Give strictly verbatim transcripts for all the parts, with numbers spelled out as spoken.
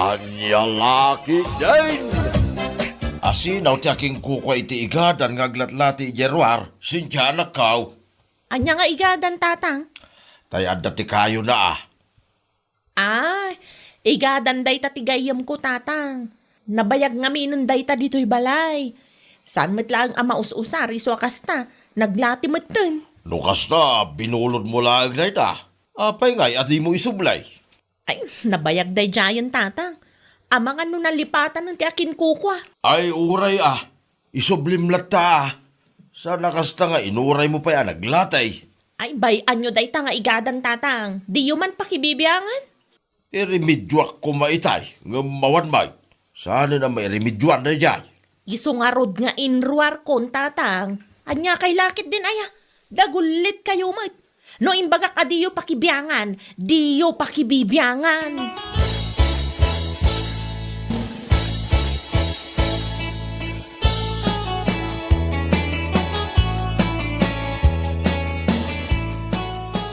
Ania la ketdin? Asinaw ti akinkukua iti igadan nga aglatlati idiay ruar, Cynthia, anakkaw? Ania nga igadan, Tatang? Tay adda ti kayona, a. Ah, igadan dayta ti gayyemko, Tatang. Nabayag ngaminen dayta ditoy balay. Saan met laeng a maus-usar isu a kasta, naglati metten. No kasta, binulodmo laeng dayta. Apay ngay a dimo isubli? Ay, nabayag daydiayen, Tatang. Amangan no nalipatanen ti akinkukua. Ay, uray a. Isublim latta a. Saan a kasta nga inuraymo pay a naglati. Ay, bay-anyo dayta nga igadan, Tatang. Diyo man pakibibiangan? Iremedioak koma itay, ngem awan met. Saanen a mairemedioan daydiay? Isu ngarud nga inruarkon, Tatang. Ania kay la ketdin aya? Dagullit kayo met. No imbagak a diyo pakibiangan, diyo pakibibiangan.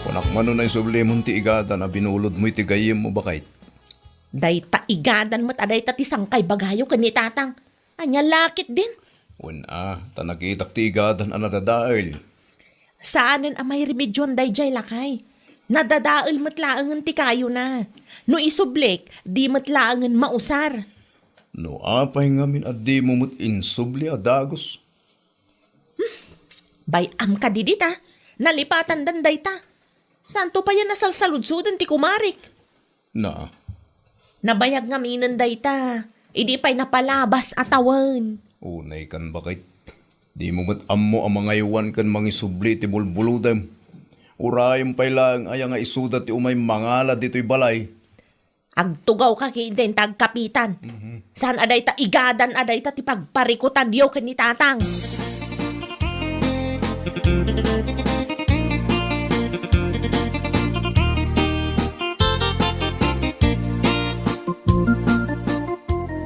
Kunak man no naisublimon ti igadan a binulodmo iti gayyemmo, baket. Dayta igadan met a dayta ti sangkay bagayo ken ni Tatang. Ania la ketdin? Wen a, ta nakitak ti igadan a nadadael. Saanen a mairemedioan daydiay, lakay. Nadadael met laengen ti kayona. No isublik, di met laengen mausar. No apay ngamin a dimo met insubli a dagus? Bay-am kadi dita, nalipatandan dayta. Saanto pay a nasalsaludsoden ti kumarek? Na. Nabayag ngaminen dayta, idi pay napalabas a tawen. Unay kan, baket. Dimo met ammo a mangaywan ken mangisubli ti bulbulodem. Urayem pay laeng aya nga isuda ti umay mangala ditoy balay. Agtugawka ketdin ta agkapitan. Mhm. Saan a dayta igadan a dayta ti pagparikutanyo ken ni Tatang.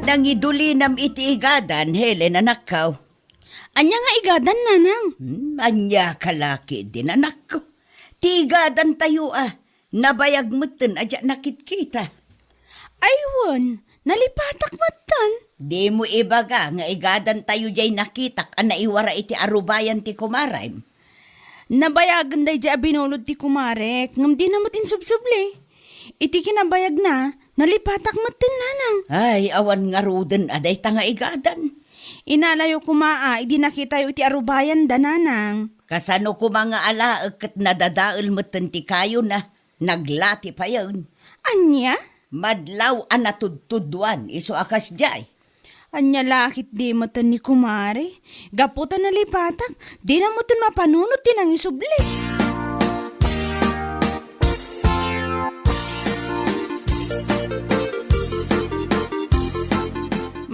Nangidulinam iti igadan, Helen, anakkaw. Ania nga igadan, nanang? Hmm, ania ka la ketdin, anakko? Ti igadantayo a, nabayag metten a diak nakitkita. Ay wen, nalipatak metten. Dimo ibaga nga igadantayo diay nakitak a naiwara iti arubayan ti kumarem? Nabayagen daydiay a binulod ti kumarek, ngem dina met insubsubli. Iti kinabayagna, nalipatak metten, nanang. Ay, awan ngaruden a dayta nga igadan. Inalayo koma a idi nakitayo iti arubayanda, nanang. Kasano koma nga alaek ket nadadael metten ti kayona, naglati payen. Ania? Madlaw a natudtuduan isu a kasdiay. Ania la ketdi metten ni kumare? Gapu ta nalipatak, dina metten mapanunot ti nangisubli.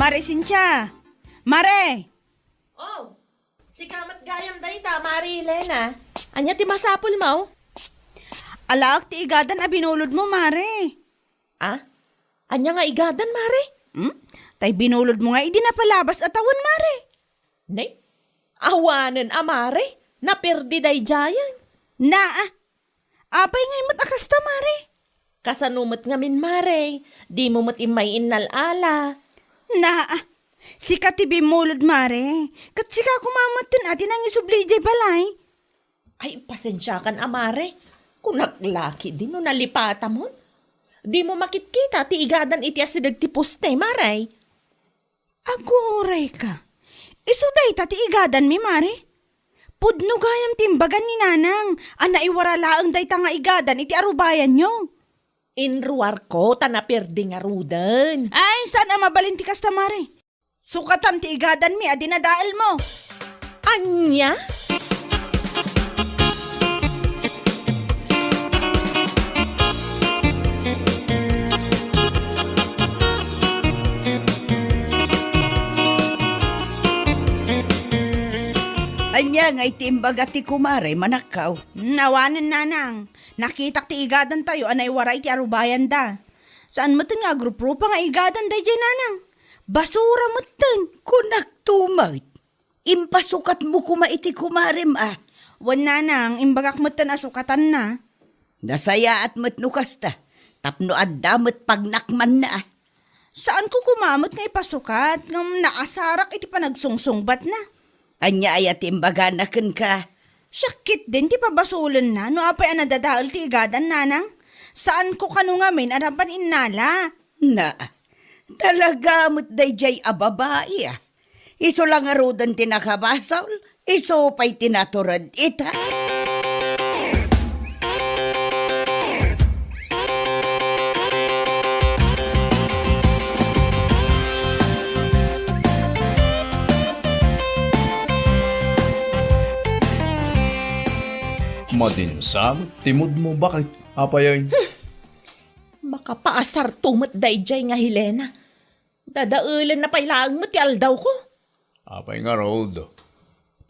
Mare Cynthia! Mare! Oh, sika met gayam dayta, Mare Elena. Ania ti masapulmo? Alaek ti igadan a binulodmo, Mare. Ah? Ania nga igadan, Mare? Hmm? Tay binulodmo nga idi napalabas a tawen, Mare. Nay, awanen a, Mare. Naperdi daydiayen. Naa, apay ngay met a kasta, Mare? Kasano met ngamin, Mare? Dimo met immay innal-ala. Naa, sika ti bimmulod, Mare. Ket sika koma metten a ti nangisubli idiay balay. Ay, pasensiakan a, Mare. Kunak la ketdi no nalipatamon. Dimo makitkita ti igadan iti asideg ti poste, Mare. Agurayka. Isu dayta ti igadanmi, Mare? Pudno gayam ti imbagan ni Nanang a naiwara laeng dayta nga igadan iti arubayanyo. Inruarko ta naperdi ngaruden. Ay, saan a mabalin ti kasta, Mare. Sukatan ti igadanmi a dinadaelmo. Ania? Ania ngay ti imbaga ti kumare, manakkaw? Hmm, awanen, Nanang. Nakitak ti igadantayo a naiwara iti arubayanda. Saan metten nga agruprupa nga igadan daydiay, Nanang. Basura metten. Kunak tumet. Impasukatmo koma iti kumarem a. Wen, Nanang, imbagak metten a sukatanna. Nasayaat met no kasta, tapno adda met pagnakmanna a. Saanko koma met nga ipasukat ngem naasarak iti panagsungsungbatna. Ania aya ti imbagana kenka? Siak ketdin ti pabasolenna no apay a nadadael ti igadan, nanang. Saanko kano ngamin a napan innala. Na, talaga met daydiay a babai, a. Isu la ngaruden ti nakabasol, isu pay ti natured ita. Madinsa met ti moodmo, baket. Apay, ay? Hmm. Makapaasarto met daydiay nga Helena. Dadaelenna pay laeng met ti aldawko. Apay ngarud?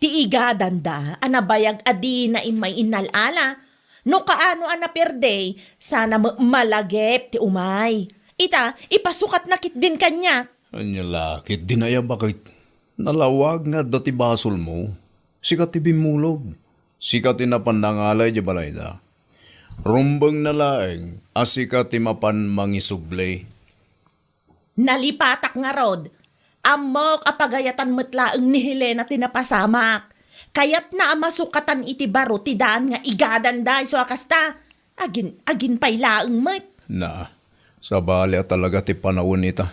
Ti igadanda a nabayag a dina immay innal-ala. No kaano a naperdi, sana met malagip ti umay. Ita, ipasukatna ketdin kaniak. Ania la ketdin aya, baket? Nalawag nga adda ti basolmo. Sika ti bimmulog. Sika ti napan nangala idiay balayda. Rumbengna laeng a sika ti mapan mangisubli. Nalipatak ngarud. Ammok a pagayatan met laeng ni Helena ti napasamak. Kayatna a masukatan iti baro ti daan nga igadanda isu a kasta. Agin-agin pay laeng met. Na, sabali a talaga ti panawen ita.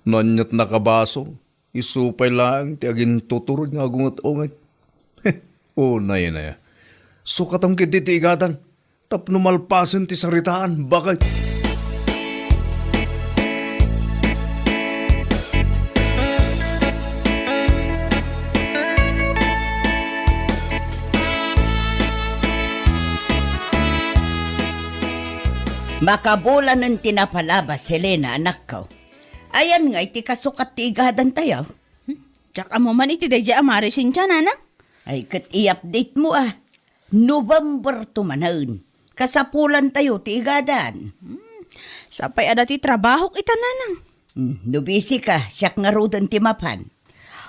No aniat nakabasol, isu pay laeng ti agintuturod nga agunget-unget. Unay, unay. Sukatam ketdi ti igadan tapno malpasen ti saritaan, baket. Makabulanen ti napalabas, Helena, anakko. Ayan nga iti kasukat ti igadantayo? Hmm? Diak ammo man iti daydiay a Mari Cynthia, nanang. Ay, ket i-update mo, a. November to manen. Kasapulantayo ti igadan. Hmm. Sapay adda ti trabahok ita, nanang. Hmm, no busy ka, siak ngaruden ti mapan.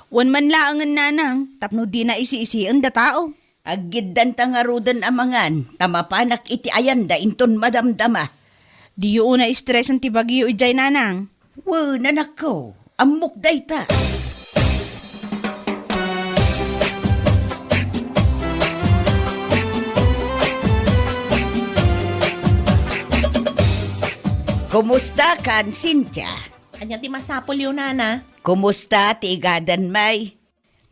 Wen man laengen, nanang, tapno dina isi-isien da tao. Aggiddanta ngaruden a mangan, ta mapanak iti ayanda inton madamdama. Diyo unay stresen ti bagyo idiay, nanang. Wen, anakko, ammok dayta. Kumusta kan, Cynthia? Ania ti masapulyo, nana? Kumusta ti igadan, may?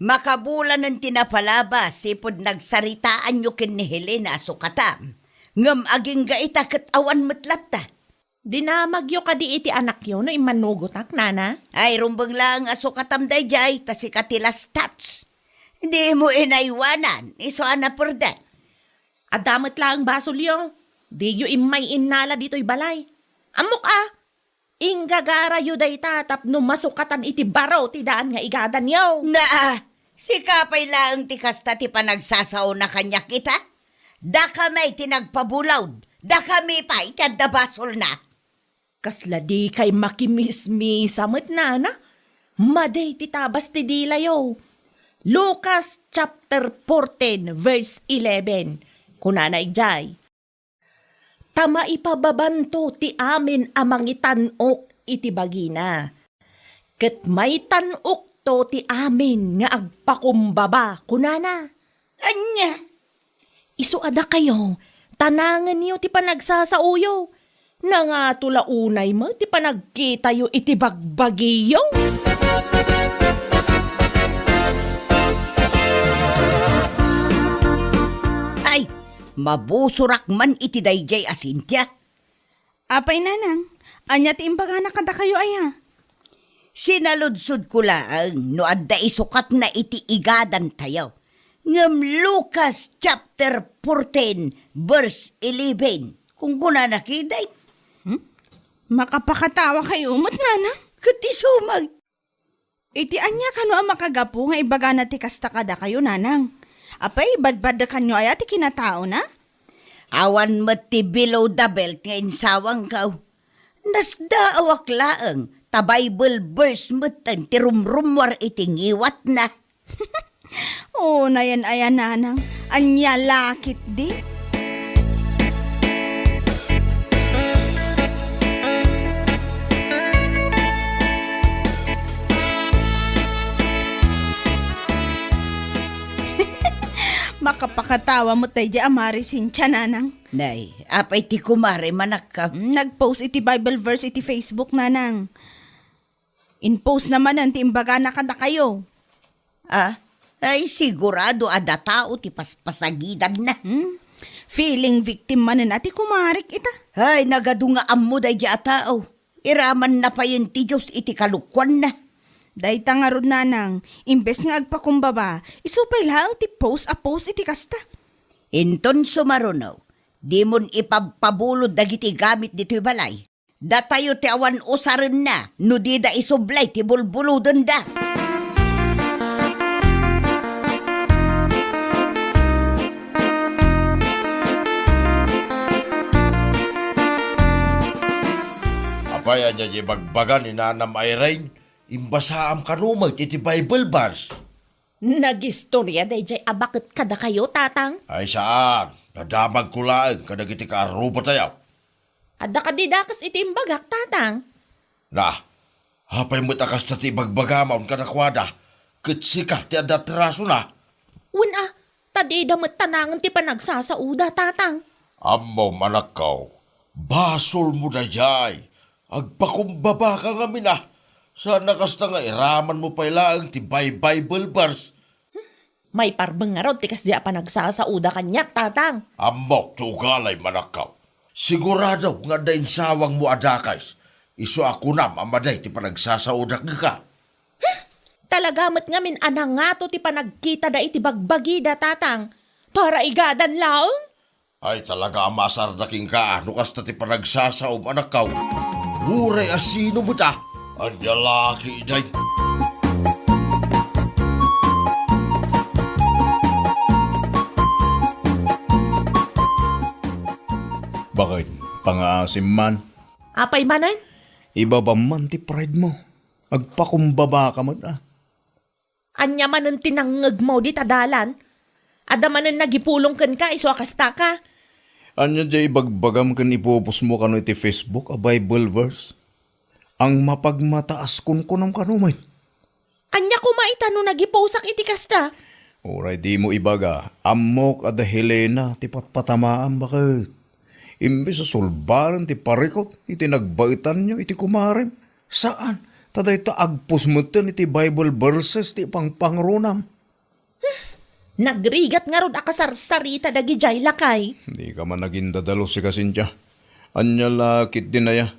Makabulanen ti napalabas, sipud nagsaritaanyo ken ni Helena a sukatam. Ngem agingga ita ket awan met latta. Dinamagyo kadi iti anakyo no immanugotak, nana? Ay, rumbeng laeng a sukatam daydiay, ta sika ti last touch. Dimo inaywanan, isu a napurdek. Adda met laeng basolyo. Diyo immay innala ditoy balay. Ammok a, inggagarayo dayta tapno masukatan iti baro ti daan nga igadanyo. Naa, sika pay laeng ti kasta ti panagsasaona kaniak ita? Dakami ti nagpabulaw, dakami pay ti adda basolna. Kasla dikay makimismisa met, nana? Madi ti tabas ti dilayo. Lucas chapter fourteen, verse eleven. Kunana idiay, "Ta maipababanto ti amin a mangitan-ok iti bagina, ket maitan-okto ti amin nga agpakumbaba," kunana. Ania? Isu a dakayo, tanangenyo ti panagsasaoyo. Nangato la unay met ti panagkitayo iti bagbagiyo. Ay, mabusorak man iti daydiay a Cynthia. Apay, nanang, ania ti imbagana kadakayo aya? Sinaludsodko laeng no adda isukatna iti igadantayo. Ngem Lucas chapter fourteen, verse eleven, kunkunana ketdi. Hmm? Makapakatawa kayo met, nanang? Ket isu met. Iti ania kano a makagapu nga ibagana ti kasta kadakayo, nanang? Apay, badbadekanyo aya ti kinataona? Awan met ti below the belt nga insawangko. Nasdaawak laeng, ta Bible verse metten ti rumrummuar iti ngiwatna. O, nayan aya, nanang. Ania la ketdi? Kapakatawa met daydiay a Mari Cynthia, nanang. Nay, apay ti kumare, manakkaw? Nag-post iti Bible verse iti Facebook, nanang. In-post na manen ti imbagana kadakayo. Ah, ay, sigurado a datao ti paspasagidanna. Hmm? Feeling victim manen a ti kumarek ita. Ay, nagadu nga ammo daydiay a tao. Iramanna payen ti Dios iti kalokuanna. Dayta ngarud, nanang, imbes nga agpakumbaba, isu pay laeng ti post a post iti kasta. Inton sumaruno, dimon ipabpabulod dagiti gamit ditoy balay. Datayo ti awan usarenna no dida isublay ti bulbulodenda. Apay, ania ti ibagbaga ni Nanam Irene? Imbasaam kano met iti Bible verse? Nagistoria daydiay a baket kadakayo, Tatang? Ay, saan. Nadamagko laeng kadagiti kaarrubatayo. Adda kadi dakes iti imbagak, Tatang? Na, apay met a kasta ti ibagbagam a un kadakuada, ket sika ti adda atrasona? Wen a, ta dida met tanangen ti panagsasaoda, Tatang. Ammom, anakko, basolmo daydiay. Agpakumbabaka ngamin a. Saan a kasta nga iramanmo pay laeng ti bay-, Bible verse. Maiparbeng ngarud ti kasdi a panagsasaoda kaniak, Tatang. Ammok ti ugalim, anakko. Sigurado nga adda insawangmo a dakes. Isu a kunam a madi ti panagsasaoda kenka. Talaga met ngamin a nangato ti panagkitada iti bagbagida, Tatang. Para igadan laeng? Ay, talaga a maasarda kenka no kasta ti panagsasaom, anakko. Uray a sino met a, ania la ketdi? Baket, pangaasim man. Apay manen? Ibabam man ti pride mo. Agpakumbabaka met a. Ania manen ti nangngegmo dita dalan? Adda manen nagipulong kenka isu a kastaka? Ania diay ibagbagam ken ipupusmo kano iti Facebook a Bible verse? Ang mapagmataas kunkunam kano met. Ania koma ita no nagiposak iti kasta? Uray dimo ibaga, ammok a da Helena ti patpatamaam, baket. Imbes a sulbaren ti parikut iti nagbaetanyo iti kumarem, saan, ta dayta agpus metten iti Bible verses ti pangpangrunam. Nagrigat ngarud a kasarsarita dagidiay lakay. Dika man agindadalus, sika, Cynthia. Ania la ketdin aya?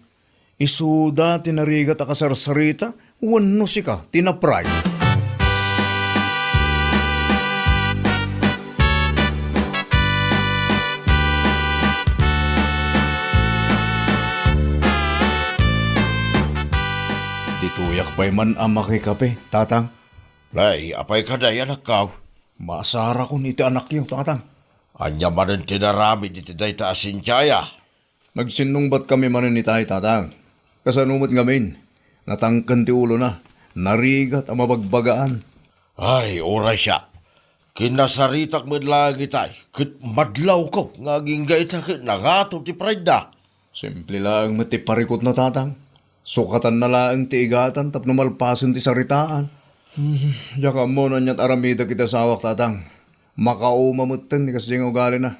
Isuda ti narigat a kasarsarita wenno sika ti na-pride? Ditoyak pay man a makikape, Tatang. Nay, apay kadi, anakko? Maasarakon iti anakyo, Tatang. Ania manen ti naramid iti dayta a Cynthia aya? Nagsinnungbatkami manen itay, Tatang. Kasano met ngamin? Natangken ti ulona. Narigat a mabagbagaan. Ay, uray siak. Kinasaritak met laeng itay, ket madlawko nga agingga ita ket nangato ti pridena. Simple laeng met ti parikutna, Tatang. Sukatanna laeng ti igatan tapno malpasen ti saritaan. Hmm, diak ammo no aniat aramidek iti asawak, Tatang. Makauma metten ti kasdiay nga ugalina.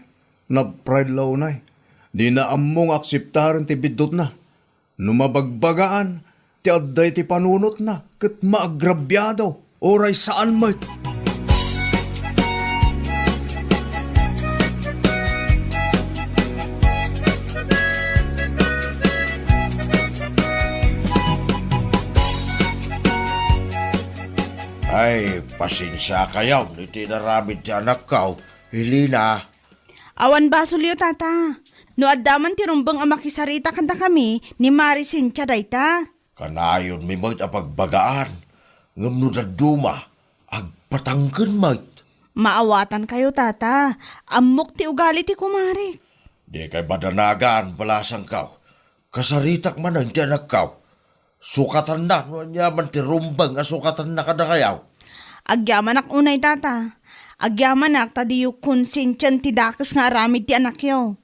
Na-pride la unay. Dina ammo nga akseptaren ti biddutna. No mabagbagaan ti adda iti panunotna ket maagrabiado, uray saan met. Ay, pasensiakayo iti inaramid ti anakko, Helena. Awan basolyo, Tata. No adda man ti rumbeng a makisarita kadakami, ni Mari Cynthia dayta. Kanayonmi met a pagbagaan, ngem no dadduma, agpatangken met. Maawatankayo, Tata. Ammok ti ugali ti kumarek. Dikay madanagan, balasangko. Kasaritak manen ti anakko. Sukatanna no aniaman ti rumbeng a sukatanna kadakayo. Agyamanak unay, Tata. Agyamanak ta diyo konsensien ti dakes nga aramid ti anakyo.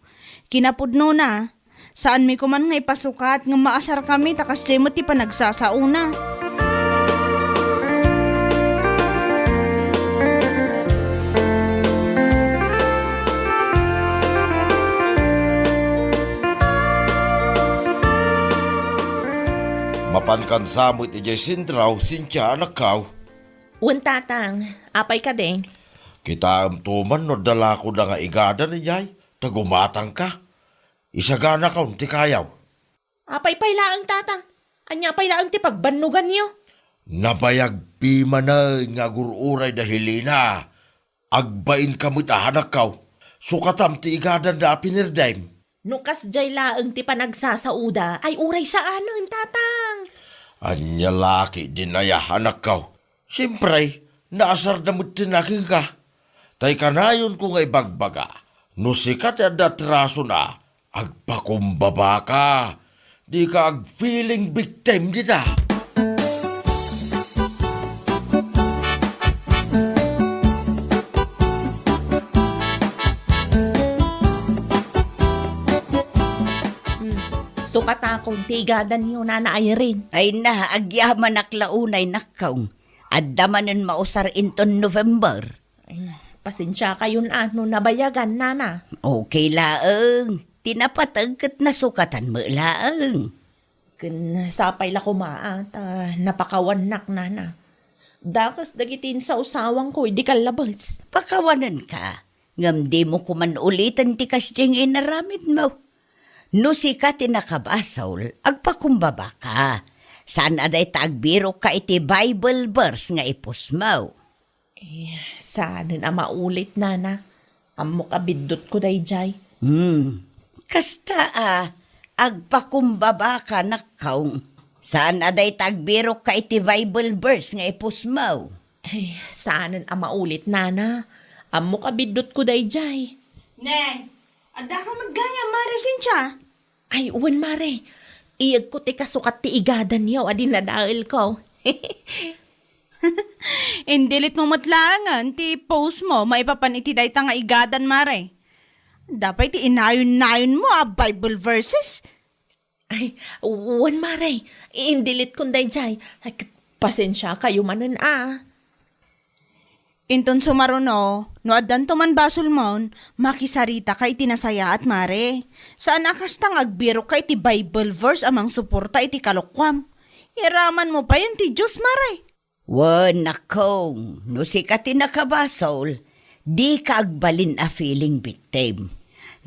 Kinapudnona, saanmi koman nga ipasukat ngem maasarkami ta kasdiay met ti panagsasaona. Mapankansa met idiay sentraw, Cynthia, anakkaw. Wen, Tatang. Apay kadi? Kitaemto man no adda lakoda nga igadan idiay, ta gumatangka. Isaganakon ti kayaw. Apay pay laeng, Tatang? Ania pay laeng ti pagbannoganyo? Nabayagpi manen nga agur-uray da Helena. Agbainka met a, anakkaw. Sukatam ti igadanda a pinirdem. No kasdiay laeng ti panagsasaoda, ay uray saanen, Tatang. Ania la ketdin aya, anakkaw? Siempre, naasarda metten a kenka. Tay kanayonko nga ibagbaga, no sika ti adda atrasona, agpakumbabaka. Dika ag-feeling victim dita. Hmm. Sukatakon ti igadanyo, Nana Irene. Ay na, agyamanak la unay, nakkaw. Adda manen mausar inton November. Ay, pasensiakayon a no nabayagan, Nana. Okay laeng. Ti napateg ket nasukatan met laeng. Ken sapay la koma a ta napakawannak, Nana. Dakes dagiti insawsawangko idi kallabes. Pakawanenka, ngem dimo koman uliten ti kasdiay nga inaramidmo. No sika ti nakabasol, agpakumbabaka. Saan a dayta agbirokka iti Bible verse nga ipusmo. Eh, saanen a maulit, Nana. Ammok a biddutko daydiay. Hmm. Kasta a, agpakumbabaka, nakkaw. Saan a dayta agbirokka iti Bible verse nga ipusmo. Ay, saanen a maulit, Nana. Ammok a biddutko daydiay. Neng, addaka met gayam, Mare Cynthia? Ay, wen, Mare. Iyegko ti kasukat ti igadanyo a dinadaelko. Indelete mo met laengen ti post mo maipapan iti dayta nga igadan, Mare. Adda pay ti inayon-nayonmo a Bible verses. Ay, wen, Mare. Indeletekon daydiay. Ay, ket pasensiakayo manen a. Inton sumaruno, no addanto man basolmon, makisaritaka iti nasayaat, Mare. Saan a kasta nga agbirokka iti Bible verse a mangsuporta iti kalokuam. Iramanmo payen ti Dios, Mare. Wen, nakkaw, no sika ti nakabasol, dika agbalin a feeling victim.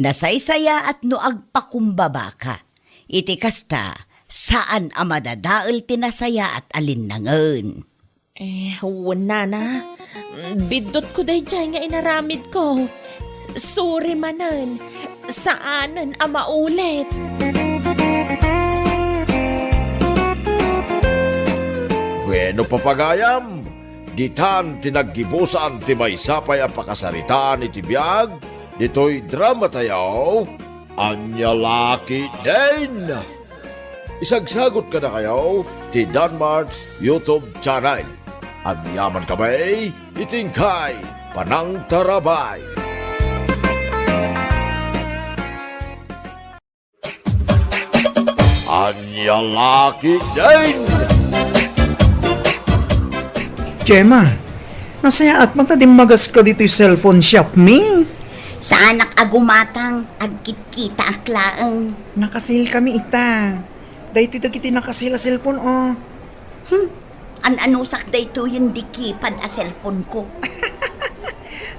Nasaysayaat no agpakumbabaka. Iti kasta, saan a madadael ti nasayaat a linnangen. Eh, wen, Nana. Biddutko daydiay nga inaramidko. Sorry manen. Saanen a maulit. Bueno, papagayam, ditan ti naggibusan ti maysa pay a pakasaritaan iti biag ditoy drama tayo, Ania La Ketdin. Isagsagot kadakayo ti Danmart's YouTube channel. Agyaman kami iti inkay panangtarabay. Ania La Ketdin! Gemma, nasayaat man ta dimmagaska ditoy cellphone shop mi. Saanak a gumatang, agkitkitaak laeng. Naka-sale kami ita. Daytoy dagiti naka-sale a cellphone, oh. Hmm. An-anusak daytoyen di keypad a cellphone-ko.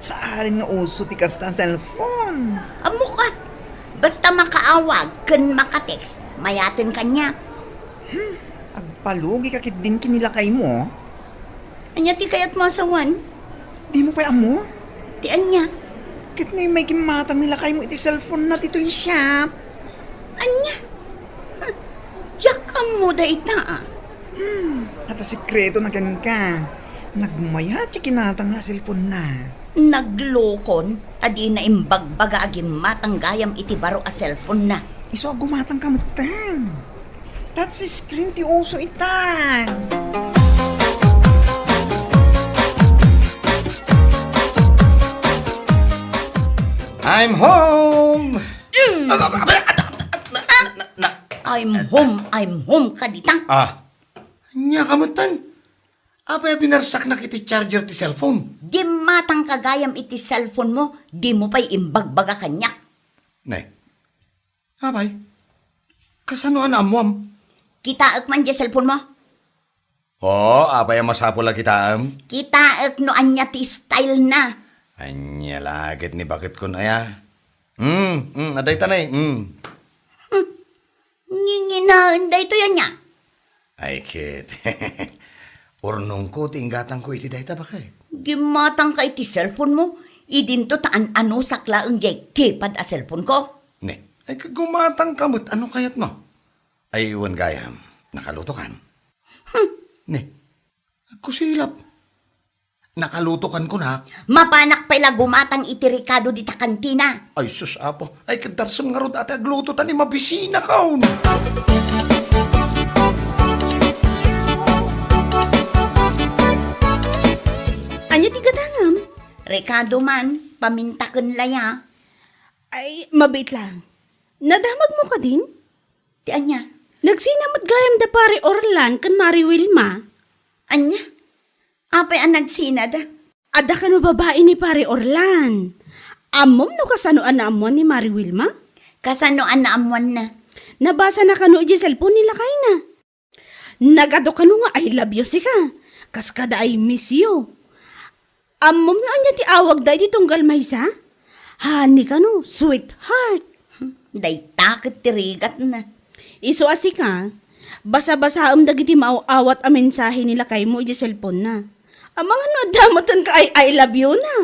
Saan nga uso ti kasta a cellphone? Ammok a. Basta makaawag ken maka-text, mayaten kaniak. Hmm, agpalugika ketdin ken ni lakaymo. Ania ti kayatmo a sawen? Dimo pay ammo? Ti ania? Ket no immay gimmatang ni lakaymo iti cellphone-na ditoy shop. Ania? Hmm, diak ammo dayta, a. Hmm, ata sekretona kenka. Nagmayat ti kinatangna a cellphone-na. Naglokon a dina imbagbaga a gimmatang gayam iti baro a cellphone-na. Isu a gumatangka metten. Touch screen ti uso ita. I'm home! Mm. Aba, aba, aba, na, na, na, na. I'm home, I'm home kadita. Ah, ania ka metten? Apay a binarsaknak iti charger ti cellphone? Gimmatangka gayam iti cellphone mo, dimo pay imbagbaga kaniak. Ne. Apay, kasano a naammuam? Kitaek man diay cellphone mo? Oo, apay a masapul a kitaem? Kitaek no ania ti style na. Ania la ket ni baket kon aya? Hmm, hmm, adda ita nay, hmm. Hmm, nginginaen daytoy ania? Ay ket, urnongko ti inggatangko iti dayta, baket. Gimmatangka iti cellphone mo, idinto ta an-anusak laeng diay keypad a cellphone ko. Ne, ay, gumatangka met, ano kayatmo? Ay, wen gayam, nakalutokan? Hmm. Ne, agkusilap. Nakalutokan kunak. Mapanak pay la gumatang iti rekado dita kantina. Ay, sus, apo. Ay, kadarsem ngarud a ti agluto ta ni mabisinakon. Ania ti gatangem? Rekado man, pamintaken la ya. Ay, mabiit lang. Nadamagmo kadin? Ti ania? Nagsina met gayam da Pare Orlan ken Mari Wilma. Ania? Apay a nagsinada? Adda kano babai ni Pare Orlan. Ammom no kasano a naammoan ni Mari Wilma? Kasano a naammoanna? Nabasana kano idiay cellphone ni lakayna. Nagadu kano nga "I love you" sika. Kas kada "I miss you." Ammom no ania ti awagda iti tunggal maysa? Honey kano, sweetheart. Dayta ket ti rigatna. Isu a sika, basabasaem dagiti maaw-awat a mensahe ni lakaymo idiay cellphone-na. Amangan no adda metten ka "I, I love you" na.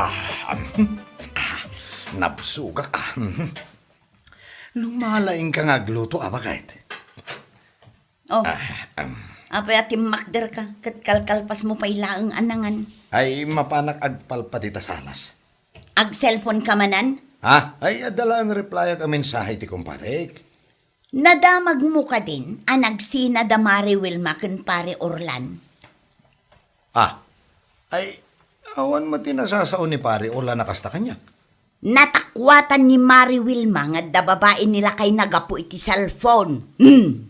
Ah, ah, ah, nabsogak, ah, mhm. Lumalaingka nga agluto, a, baket? Oh. Ah, um. Apay a timmakderka, ket kalkalpasmo pay laeng a nangan? Ay, mapanak agpalpadi ta salas. Ag-cellphone ka manen? Ha? Ay, adda laeng replyak a mensahe ti kumparek. Nadamagmo kadin a nagsina da Mari Wilma ken Pare Orlan? Ah, ay, awan met ti nasasao ni Pare Orlan a kasta kaniak. Natakuatan ni Mari Wilma nga adda babai ni lakayna gapu iti cellphone. Hmm.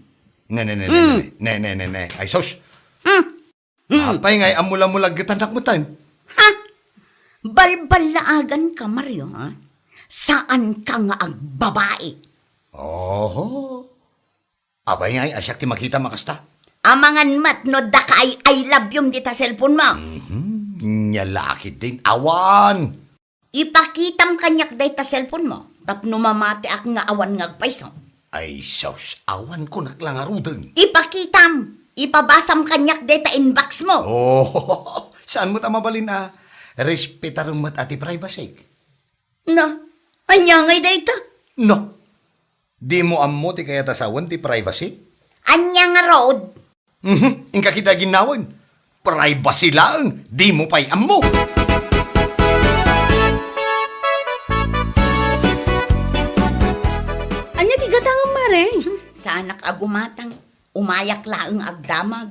Ne, ne, ne, ne, Hmm. ne, ne, ne, ne, ne. Ay, sus! Hmm. Hmm. Apay nga ay amula-mula getannak metten? Ha? Balballaagan ka, Mario, ha? Saan ka nga agbabai? Oho. Apay nga ay, a siak ti makita a kasta? Amangan met no adda ka ay "I love you" dita cellphone mo. Mhm. Nia la ketdin, awan. Ipakitam kaniak dayta cellphone mo, tapno mamatiak nga awan nga agpayso. Ay sus, awan kunak la ngaruden. Ipakitam, ipabasam kaniak dayta inbox mo. Oh, saan met a mabalin a respetarem met a ti privacy? No, ania ngay dayta? No, dimo ammo ti kayat a sawen ti privacy? Ania ngarud? Mhm, inka kita ginnawen. Privacy laeng, dimo pay ammo. Ania ti gatangem, Mare? Hmm, saanak a gumatang. Umayak laeng agdamag.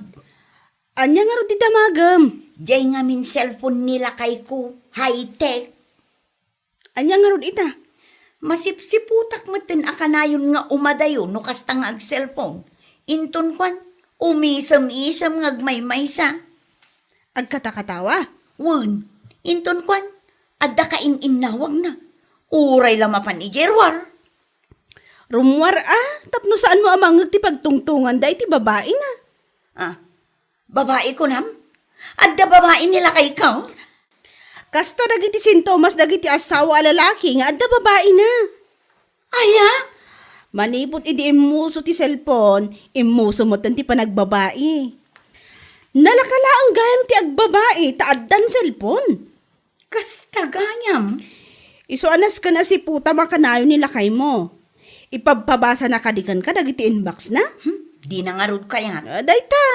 Ania ngarud ti damagem? Diay ngamin cellphone ni lakayko, high-tech. Ania ngarud ita? Masipsiputak metten a kanayon nga umadayo no kasta nga ag-cellphone. Inton kuan, umisem-isem nga agmaymaysa. Agkatakatawa? Wen, inton kuan, adda kain-innawagna. Uray la mapan idiay ruar. Rummuar a, tapno saanmo a mangngeg ti pagtungtonganda iti babaina. Ah, babai kunam? Adda babai ni lakayko? Kasta dagiti sintomas dagiti asawa a lalaki nga adda babaina. Aya? Manipud idi immuso ti cellphone, immuso metten ti panagbabai. Nalaka laeng gayam ti agbabai ta addan cellphone. Kasta gayam? Isu a nasken a siputam a kanayon ni lakaymo. Ipabpabasana kadi kenka dagiti inbox na? Hmm, dina ngarud kayat. Ah, dayta,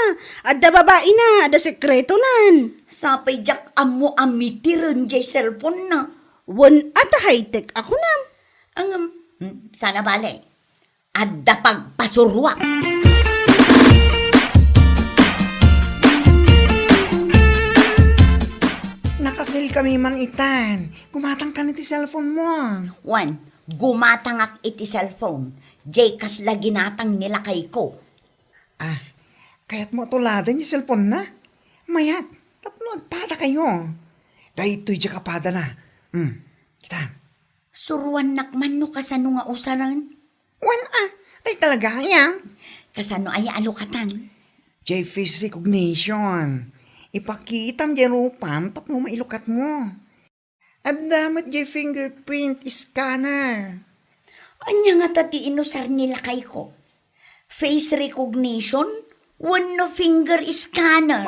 adda babaina, adda sekretonan. Sapay diak ammo a mitiren diay cellphone na. Wen a ta high-tech a kunam. Ngem, hmm, sana bale. Adda pagpasuroak. Nakasilkami man itan. Gumatangkan iti cellphone mo. Wen, gumatangak iti cellphone. Diay kasla ginatang ni lakayko. Ah, Kayatmo a tuladen ti cellphone-na? Mayat, tapno agpadakayo. Daytoy diak a padana. Hmm, kita. Suruannak man no kasano nga usaren. Wen a, tay talaga aya. Kasano aya a lukatan? Jay face recognition. Ipakitam jay rupam tapno mailukatmo. Adda met jay fingerprint scanner. Ania ngata ti inusar ni lakayko? Face recognition wenno finger scanner?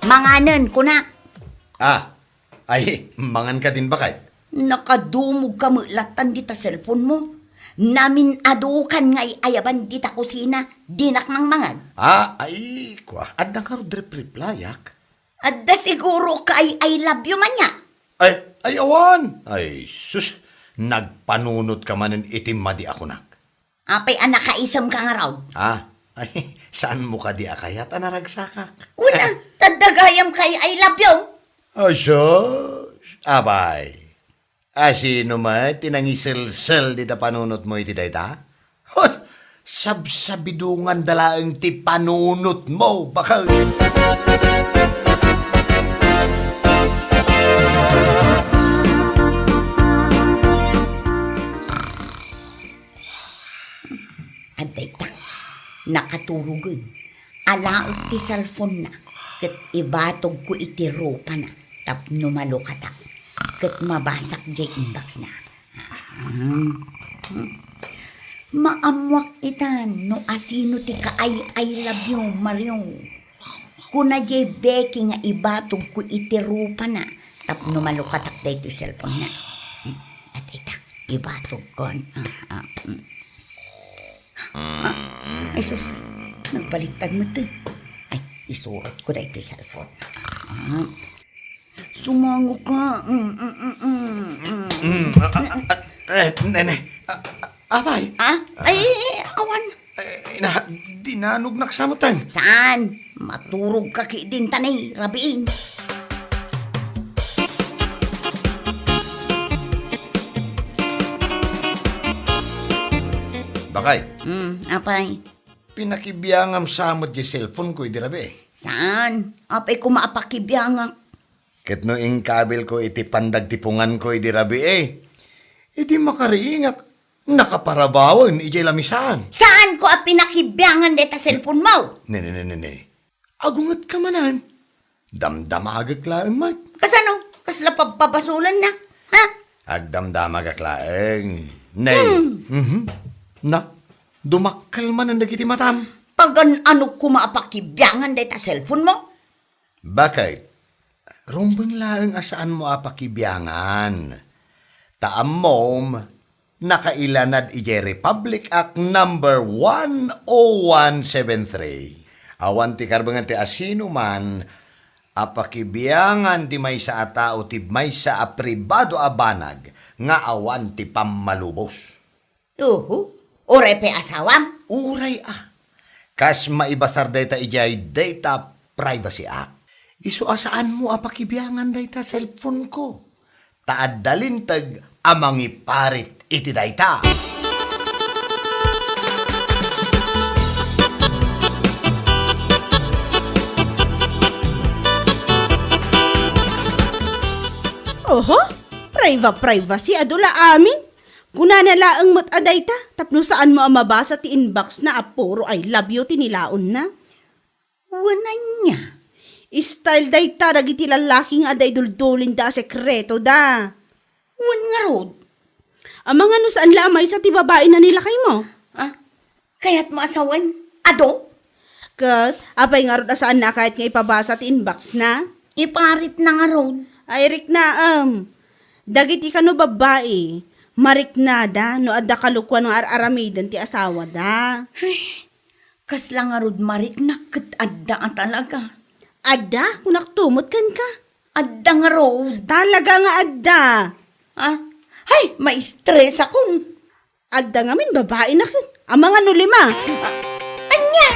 Manganen, kunak. Ah, ay, mangan ka din, bakay? Nakadumog ka met lattan dita cellphone mo. Namin-adukan nga ay-ayaban dita kusina, dinak mangmangan. Ah, ay, kwa, adda ngarud replayak. Adda siguro ka ay I love you man niya. Ay, ay, awan. Ay, sus, nagpanunot ka manen iti madi a kunak. Apay a nakaisem ka ngarud? Ah, ay, saan mo kadi a kayat a naragsakak? Una, tadda gayam kay I love you. Ay, sus, abay. Asino met ti nangiselsel dita panunot mo iti dayta? Hoy, sabsabidunganda laeng ti panunot mo, bakal. Adda ita, nakaturogen. Alaek ti cellphone-na, ket ibatogko iti rupana tapno malukatak, ket mabasak jay inbox-na. Ah, hmm. Maammuak itan no asino ti ka-I, I love you, Mario. Kuna jay Becky nga ibatogko iti rupana tapno malukatak daytoy cellphone-na. Hmm, adda ita, ibatogkon. Ah, ah, hmm. Ah, ay sus, nagbaliktad met. Ay, isurotko daytoy cellphone. Ah. Sumango ka. Mm, mm, mm, mm, mm. Mm, ah, ah, ah, eh, nene. Ah, ah, apay? Ah? Ay, awan. Eh, na, dinanognak sa met. Saan? Maturog ka ki din tanay, rabiin. Bakay? Hmm, apay? Pinakibiangam sa met di cellphone ko idi rabii. Saan? Apay koma a pakibiangak? Ket no inkabilko iti pandagtipunganko idi rabii, idi makariingak, nakaparabawen idiay lamisaan. Saanko a pinakibiangan dayta cellphone mo? Ne, ne, ne, ne, ne. Agungetka manen. Damdamagek laeng met. Kasano? Kasla pabpabasolenna? Ha? Agdamdamagek laeng. Nay. Hmm. Mhm. Na, dumakkel manen dagiti matam. Pagan-ano koma a pakibiangan dayta cellphone mo? Bakit? Rumbeng laeng a saanmo a pakibiangan. Ta ammom, nakailanad idiay Republic Act number one oh one seven three. Awan ti karbengan ti asinoman a pakibiangan ti maysa a tao ti maysa a pribado a banag nga awan ti pammalubos. Uhu, uray pay asawam? Uray a. Kas maibasar dayta idiay Data Privacy Act, isu a saanmo a pakibiangan dayta cellphone ko. Ta adda linteg a mangiparit iti dayta. Oho, priva-, privacy, adu la amin. Kunana laeng met a dayta, tapno saanmo a mabasa ti inbox-na a puro "I love you" ti nilaonna. Wen ania? Style dayta dagiti lallaki nga adda iduldulinda a sekretoda. Wen ngarud? Amangan no saan la a maysa ti babaina ni lakaymo. Ah, kayatmo a sawen? Adu? Ket, apay ngarud a saanna a kayat nga ipabasa ti inbox-na? Iparitna ngarud. Ay, riknaem. Dagiti kano babbai, mariknada no adda kalokuan nga ar-aramiden ti asawada. Ay, kasla ngarud marikna ket adda a talaga. Adda, kunak to met kenka. Adda ngarud. Talaga nga adda. Ah? Ay, maistresakon. Adda ngamin babaina ket amangan no lima. Ah, ania?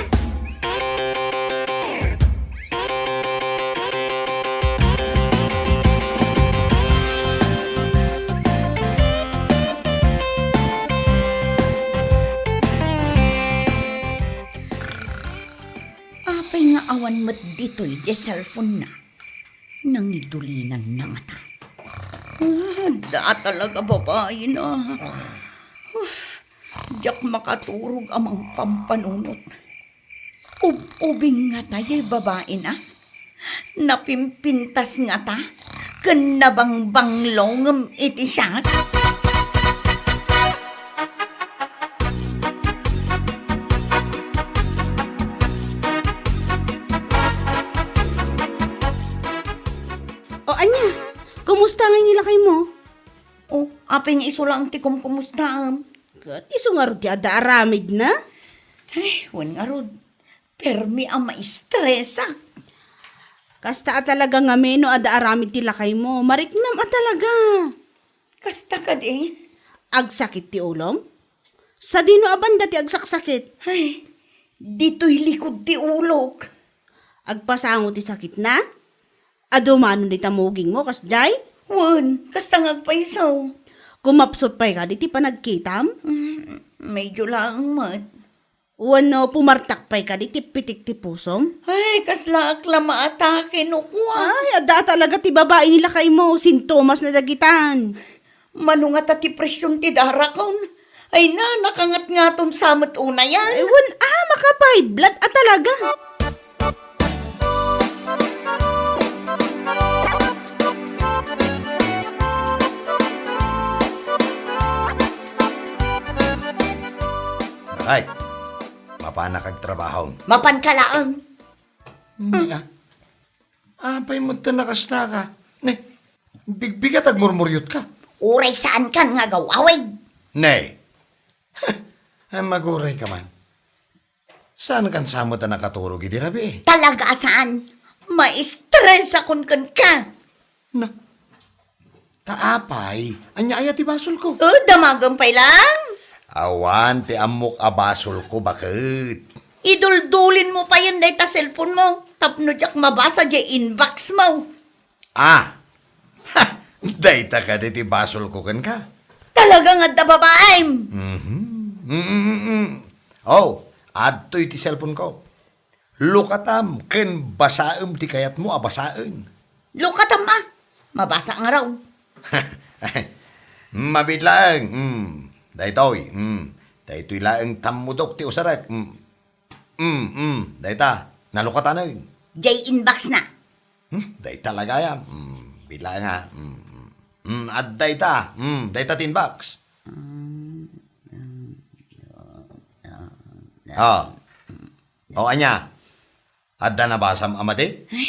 met ditoy diay cellphone na. Nangidulinanna ngata. Ah, da talaga babaina. Uf, diak makaturog a mangpampanunot. Ub-ubing ngata diay babaina. Napimpintas ngata ken nabangbanglo ngem iti siak. O, ania? Kumusta ngay ni lakaymo? O, apay nga isu laeng ti kumkumustaem? Ket isu ngarud ti adda aramidna? Ay, wen ngarud. Permi a maistresak. Kasta a talaga ngamin no adda aramid ti lakaymo. Mariknam a talaga. Kasta kadi? Agsakit ti ulom? Sadino a banda ti agsaksakit? Ay, ditoy likod ti ulok. Agpasango ti sakitna? Adu manen dita mugingmo, kasdiay? Wen, kasta nga agpayso. Kumapsut pay kadi ti panagkitam? Mm, medyo laeng met. Wenno pumartak pay kadi ti pitik ti pusom? Ay, kasla ak la maatake no kua. Ay, adda talaga ti babai ni lakaymo. Sintomas na dagitan. Mano ngata ti presion ti darakon? Ay na, nakangatngaton sa met unayan. Ay, wen a, maka-five blood a talaga. Ay, mapanak agtrabaho. Mapanka laeng. Ania? Apay met ta nakastaka? Ne, bigbigat agmurmuriotka. Uray saankan nga agaw-awid. Ne. Ay, magurayka man. Saankan sa met a nakaturog idi rabii? Talaga a saan. Maistresakon kenka. Na, ta apay, ania aya ti basolko? O, damagem pay laeng. Awan ti ammok a basolko, baket. Iduldulinmo payen dayta cellphonemo tapno diak mabasa diay inboxmo. Ah! Ha! Dayta kadi ti basolko kenka? Talaga nga adda babaim! Mhm. Mm, mm, mm, mm. O, adtoy ti cellphoneko. Lukatam ken basaem ti kayatmo a basaen. Lukatam a! Mabasa ngarud. Mabiit laeng. Mm. Daytoy. Mm. Daytoy laeng tammudok ti usarek. Mm. Mm, mm. Dayta. Nalukatanen. Diay inbox na. Hmm? Dayta la gayam. Mm. Biit laeng a. Mm, mm. Mm, adda ita. Mm, dayta ti inbox. Mm, mm, mm, mm. Ah. O, ania? Adda nabasam a madi? Ay,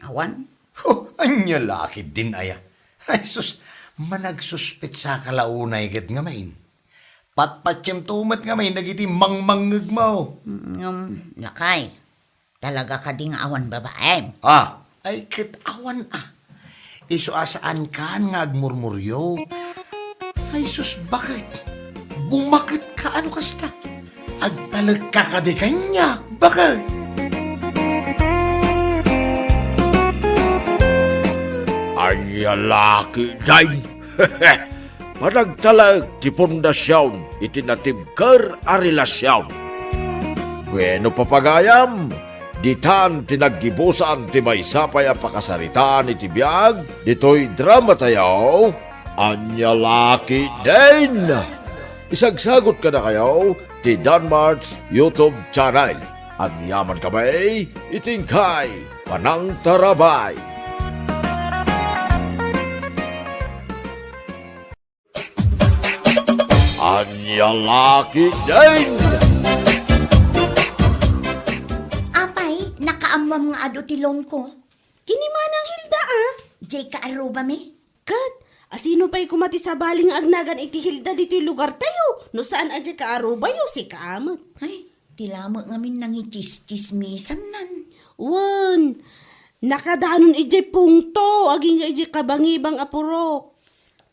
awan. Oh, ania la ketdin aya? Ay, sus, managsuspetsaka la unay ket ngamin. Patpatiemto met ngamin dagiti mangmangngegmo. Mm, ngem, lakay, talaga kadi nga awan babaim? Ah, ay ket awan a. Isu a saankan nga agmurmurio. Ay sus, baket? Bumaketka a no kasta. Agtalekka kadi kaniak, baket? Ania la ketdin? Panagtalek ti pundasion iti natibker a relasion. Bueno, papagayam, ditan ti naggibusan ti maysa pay a pakasaritaan iti biag ditoy dramatayo, Ania la ketdin? Isagsagot kadakayo ti Danmart's YouTube channel. Agyaman kami iti inkay panangtarabay. Ania la ketdin? Apay, nakaammoam nga adu ti loan ko? Ken ni Manang Hilda, a? Diay kaarrubami. Ket, asino pay koma ti sabali nga agnagan iti Hilda ditoy lugartayo? No saan a diay kaarubayo, sika met. Ay, ti lamet ngamin nangitsistsismisannan. Wen, nakadanon idiay pungto, agingga idiay kabangibang a purok.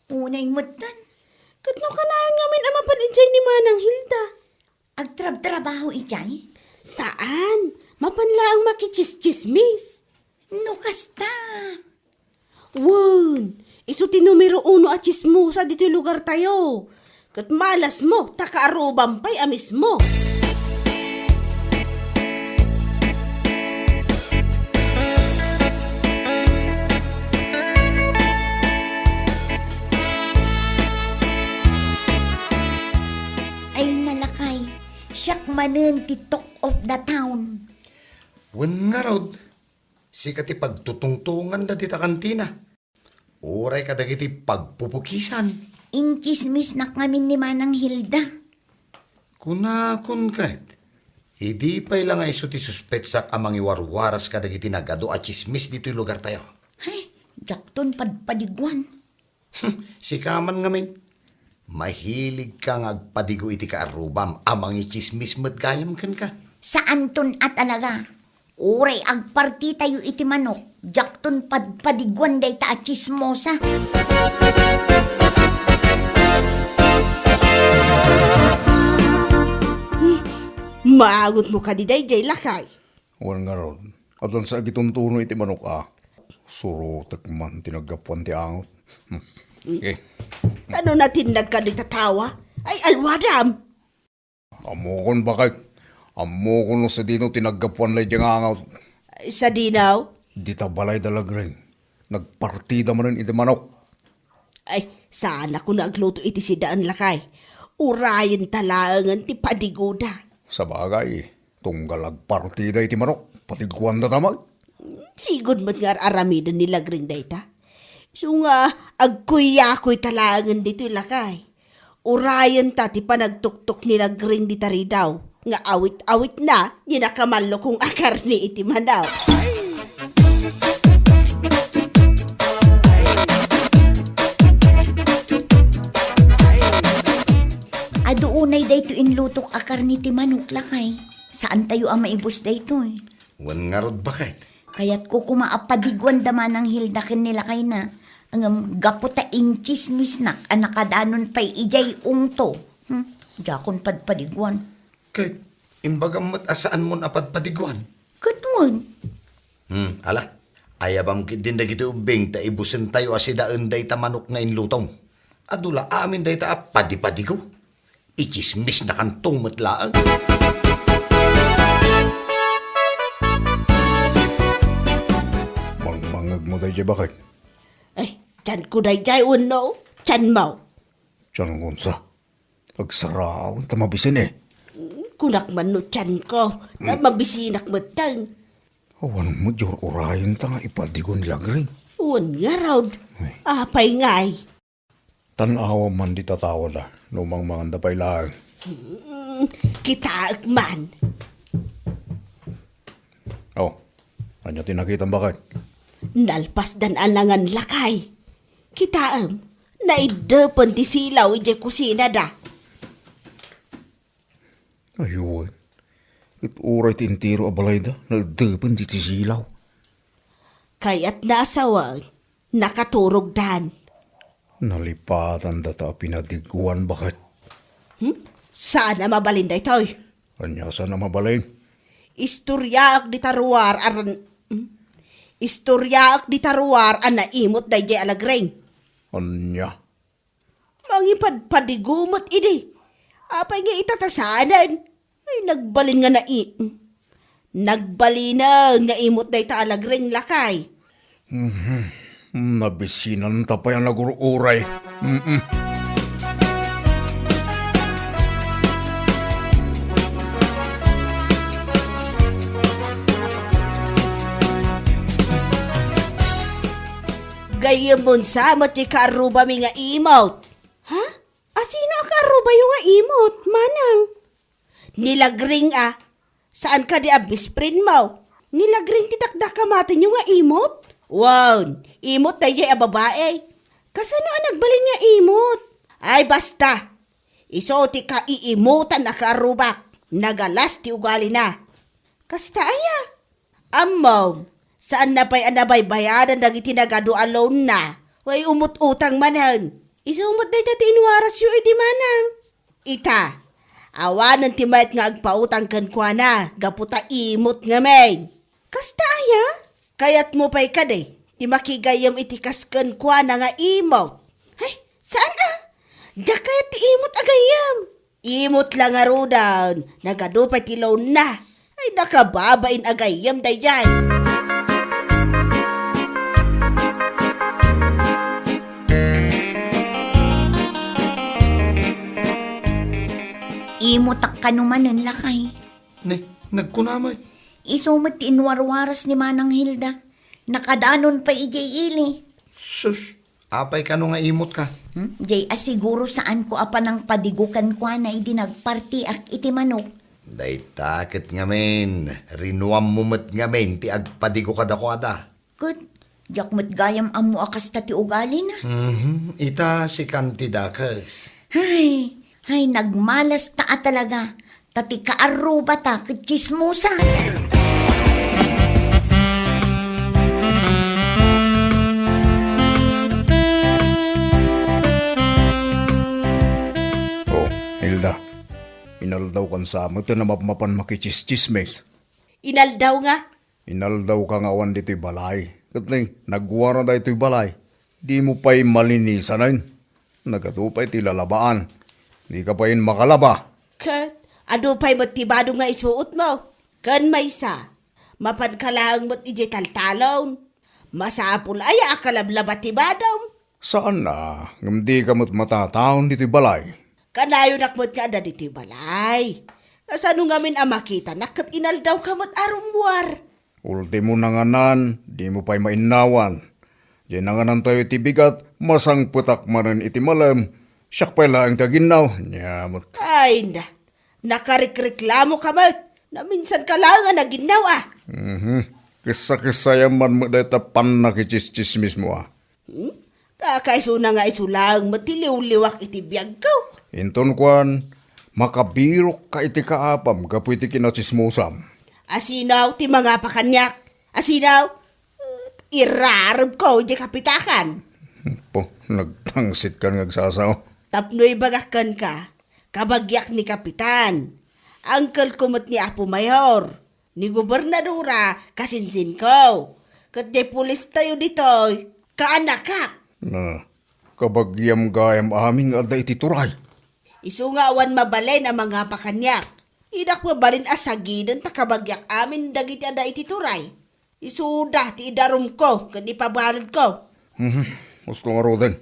Unay metten. Ket no kanayon ngamin a mapan idiay ni Manang Hilda? Agtrabtrabaho idiay? Saan. Mapan laeng makitsistsismis. No kasta. Wen, isu ti numero uno a tsismosa ditoy lugartayo. Ket malasmo, ta kaarubam pay a mismo. Siak manen ti talk of the town. Wen ngarud, sika ti pagtutungtunganda dita kantina. Uray kadagiti pagpupukisan. Intsismisnak ngamin ni Manang Hilda. Kunakon ket, idi pay la nga isu ti suspetsak a mangiwarwaras kadagiti nagadu a tsismis ditoy lugartayo. Ay, diakton padpadiguan. Hmm, sika man ngamin. Mahiligka nga agpadigo iti kaarrubam a mangitsismis met gayam kenka. Saanton a talaga. Uray agpartitayo iti manok, diakton padpadiguan dayta a tsismosa. Hmm, maangotmo kadi daydiay, lakay? Wen ngarud, addan sa agituntuno iti manok a. Surotek man ti naggapuan ti angot. Hmm. Eh. Ano natinnag ka dita tawa? Ay, alwadam! Ammokon, baket. Ammokon no sadino ti naggapuan daydiay nga angot. Ay, sadino? Dita balay da Lagring. Nagpartida manen iti manok. Ay, saanakon nga agluto iti sidaen, lakay. Urayenta laengen ti padigoda. Sabagay, tunggal agpartida iti manok, padiguanda ta met. Sigud met nga ar-aramiden ni Lagring dayta. Isu nga agkuyakoyta laengen ditoy, lakay. Urayenta ti panagtuktok ni Lagring dita ridaw nga awit-awitna ni nakamallukong a karne iti manok. Adu unay daytoy inlutok a karne ti manok, lakay. Saantayo a maibus daytoy. Wen ngarud, baket. Kayatko koma a padiguan da Manang Hilda ken ni lakayna. Ngem gapu ta intsismisnak a nakadanon pay idiay ungto. Hmm, diakon padpadiguan. Ket imbagam met a saanmon a padpadiguan. Ket wen. Hmm, ala. Ayabam ketdin dagiti ubbing ta ibusentayo a sidaen dayta manok nga inlutom. Adu la amin dayta a padipadigo. Itsismisnakanto met laeng. Mangmangegmo daydiay, baket? Ay, tianko daydiay wenno tianmo? Tiankonsa. Agsaraw ta mabisin, eh. Kunak man no tianko, ta mabisinak metten. Awan met di ur-urayenta nga ipadigo ni Lagring. Wen ngarud. Ay. Apay ngay? Tan-awam man dita tawada, no mangmanganda pay laeng. Hmm, kitaek man. Oh, ania ti nakitam, baket? Nalpasdan a nangan, lakay. Kitaem, naiddepen ti silaw idiay kusinada. Ay, wen. Ket uray ti entero a balayda, naiddepen ti silaw. Kayatna a sawen, nakaturogdan. Nalipatandata a pinadiguan, baket. Hmm? Saan a mabalin daytoy? Ania saan a mabalin? Istoriaek dita ruar a ran-, hmm? Istoriaek dita ruar a naimot daydiay a Lagring. Ania? Mangipadpadigo met idi. Apay nga ita ta saanen? Ay, nagbalin nga nai-, nagbalinen nga imot dayta a Lagring, lakay. Mhm. Nabisinanta pay a nagur-uray. Mm-mm. Gayyemon sa met ti kaarrubami nga imot. Ha? Asino a kaarrubayo nga imot, manang? Ni Lagring a. Saan kadi a best friend mo? Ni Lagring ti dakdakamatenyo nga imot? Wen, imot daydiay a babai. Kasano a nagbalin nga imot? Ay, basta. Isu ti kaiimutan a kaarrubak. Nagalas ti ugalina. Kasta aya? Ammom, saanna pay a nabaybayadan dagiti nagadu a loan-na, wen umut-utang manen. Isu met dayta ti inwarasyo idi manang. Ita, awanen ti mayat nga agpautang kenkuana gapu ta imot ngamin. Kasta aya? Kayatmo pay kadi ti makigayyem iti kas kenkuana nga imot? Ay, saan a? Diak kayat ti imot a gayyem. Imot la ngaruden, nagadu pay ti loan-na. Ay, nakababain a gayyem daydiay. Imutak kano manen, lakay. Ne, nagkuna met. Isu met ti inwarwaras ni Manang Hilda. Nakadanon pay idiay ili. Sus, apay kano nga imutka? Hmm? Jay a siguro saanko a panangpadigo kenkuana idi nagpartiak iti manok. Dayta ket ngamin, rinuammo met ngamin ti agpadigo kadakuada. Ket, diak met gayam ammo a kasta ti ugalina. Mhm, ita sikan ti dakes. Hay, hay, nagmalasta a talaga. Ta ti kaarrubata ket tsismosa. Oh, Hilda. Inaldawkan sa met a mapmapan makitsistsismis. Inaldaw nga? Inaldawka nga awan ditoy balay. Ket ni, nagwara daytoy balay. Dimo pay malinisanen. Nagadu pay ti lalabaan. Dika pay makalaba. Ket, adu pay met ti badom nga isuotmo. Ken maysa, mapanka laeng met idiay taltalon. Masapul aya a kalablaba ti badom? Saan a, ngem dika met matataon ditoy balay. Kanayonak met nga adda ditoy balay. Kasano ngamin a makitanak ket inaldawka met a rummuar? Ultimo nanganan, dimo pay mainnawan. Diay nanganantayo iti bigat, masangpetak manen iti malem. Siak pay laeng ti aginnaw, nia met. Ay na, nakarikreklamoka met. Naminsanka laeng a naginnaw, a. Mhm. Kissa-kissayam man met dayta pannakitsistsismismo, a. Hmm? Kakaisuna nga isu laeng met ti liwliwak iti biagko. Inton kuan, makabirokka iti kaapam gapu iti kinatsismosam. Asino ti mangapa kaniak? Asino? Irarebko idiay kapitakan. Po, nagtangsitkan nga agsasao. Tapno ibagak kenka, kabagiak ni Kapitan. Angkelko met ni Apo Mayor. Ni gobernadora, kasinsinko. Ket diay pulistayo ditoy, kaanakak. Na, kabagiam gayam amin nga adda iti turay. Isu nga awan mabalin a mangapa kaniak. Dinak mabalin a sagiden ta kabagiak amin dagiti adda iti turay. Isuda ti idarumko ken ipabaludko. Mhm. Usto ngaruden.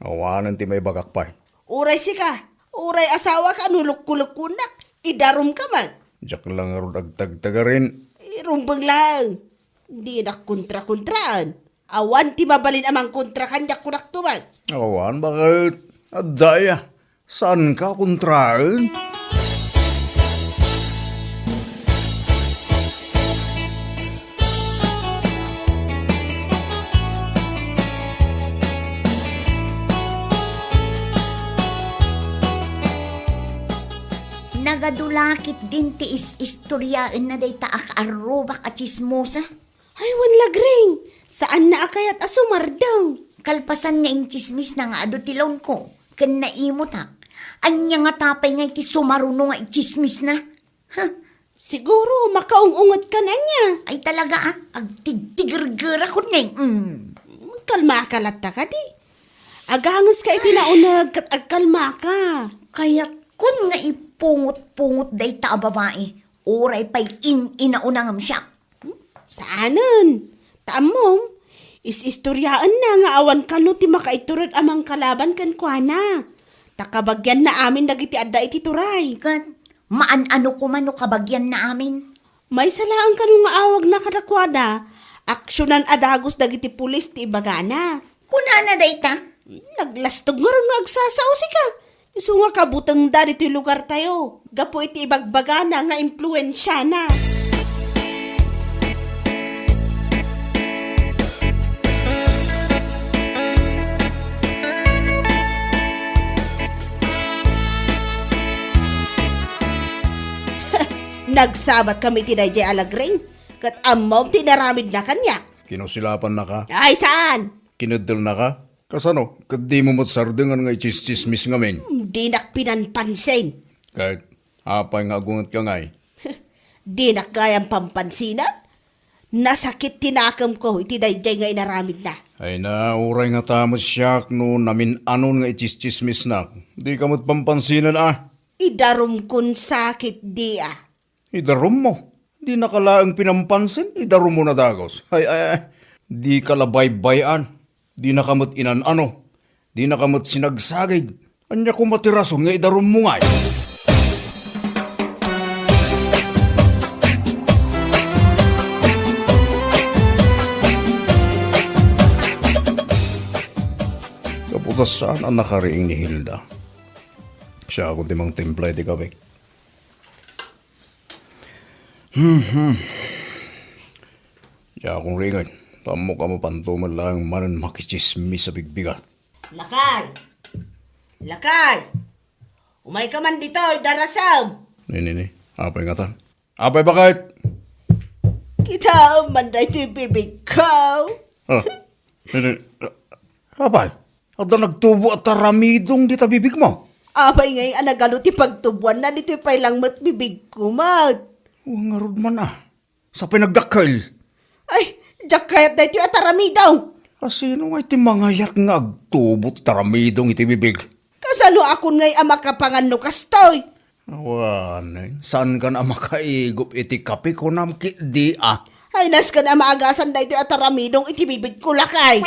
Awanen ti maibagak pay. Uray sika, uray asawaka a no lukkolukkonak, idarumka met. Diak la ngarud agtagtagarin. Irumbeng laeng. Dinak kontrakontraan. Awan ti mabalin a mangkontra kaniak kunakto met. Awan, baket? Adda aya. Saanka a kontraen? Nagadu la ketdin ti is-istoriaenna dayta a kaarrubak a tsismosa. Ay, wen, Lagring, saanna a kayat a sumardeng. Kalpasan nga intsismisna nga adu ti lawnko ken naimutak, ania ngata pay nga iti sumaruno nga itsismisna? Huh? Siguro, makaung-unget ka na niya. Ay, talaga, ah. Agtigtigergerakon ngay. Mm. Kalmaka latta kadi. Aganges ka iti nauneg ket agkalmaka. Kayatkon nga ipungot-pungot dayta a babai. Uray pay in-inauna ngem siak. Hmm? Saanen? Ta ammom, is-istoriaenna nga awan kano ti makaitured a mangkalaban kenkuana. Ta kabagianna amin dagiti adda iti turay. Ket maan-ano koma no kabagianna amin? Maysa laeng kano nga awagna kadakuada, aksionan a dagus dagiti pulis ti ibagana. Kunana dayta? Naglastog ngarud nga agsasao sika. Isu nga kabutengda ditoy lugartayo, gapu iti ibagbagana nga impluensiana. Nagsabat kami iti daydiay a Lagring, ket ammom ti inaramidna kaniak. Kinusilapannaka? Ay, saan? Kineddelnaka? Kasano? Ket dimo met sardengan nga itsistsismis ngamin? Hmm, dinak pinanpansin. Ket apay nga agungetka ngay? Dinak gayam pampansinan? Nasakit ti nakemko iti daydiay nga inaramidna. Ay na, uray ngata met siak no namin-anon nga itsistsismisnak. Dika met pampansinan, a. Idarumkon sa ketdi, a. Idarummo? Dinaka laeng pinampansin, idarummo a dagus. Ay, ay, ay. Dika la baybay-an. Dinaka met inan-ano. Dinaka met sinagsagid. Ania koma ti rason nga idarummo ngay? Saan a nakariing ni Hilda? Siakon ti mangtimpla iti kape. Hmm, hmm. Diakon ringen. Ammok a mapanto met laeng manen makitsismis a bigbigat. Lakay! Lakay! Umayka man ditoy, darasem! Ni, ni, ni. Apay ngatan? Apay, bakit? Kitaem man daytoy bibigko. Ah, ni, ni. Apay, adda nagtubo a taramidong dita bibigmo? Apay ngay a nagadu ti pagtubuanna ditoy pay lang met bibigko met? Wen ngarud man a. Sapay nagdakkel. Ay, diak kayat daytoy a taramidong. Asino ngay ti mangayat nga agtubo ti taramidong iti bibig? Kasano akon ngay a makapangan no kastoy? Awan, saankan a makaigup iti kape, kunam ketdi a. Ay, nasken a maagasan daytoy a taramidong iti bibigko, lakay.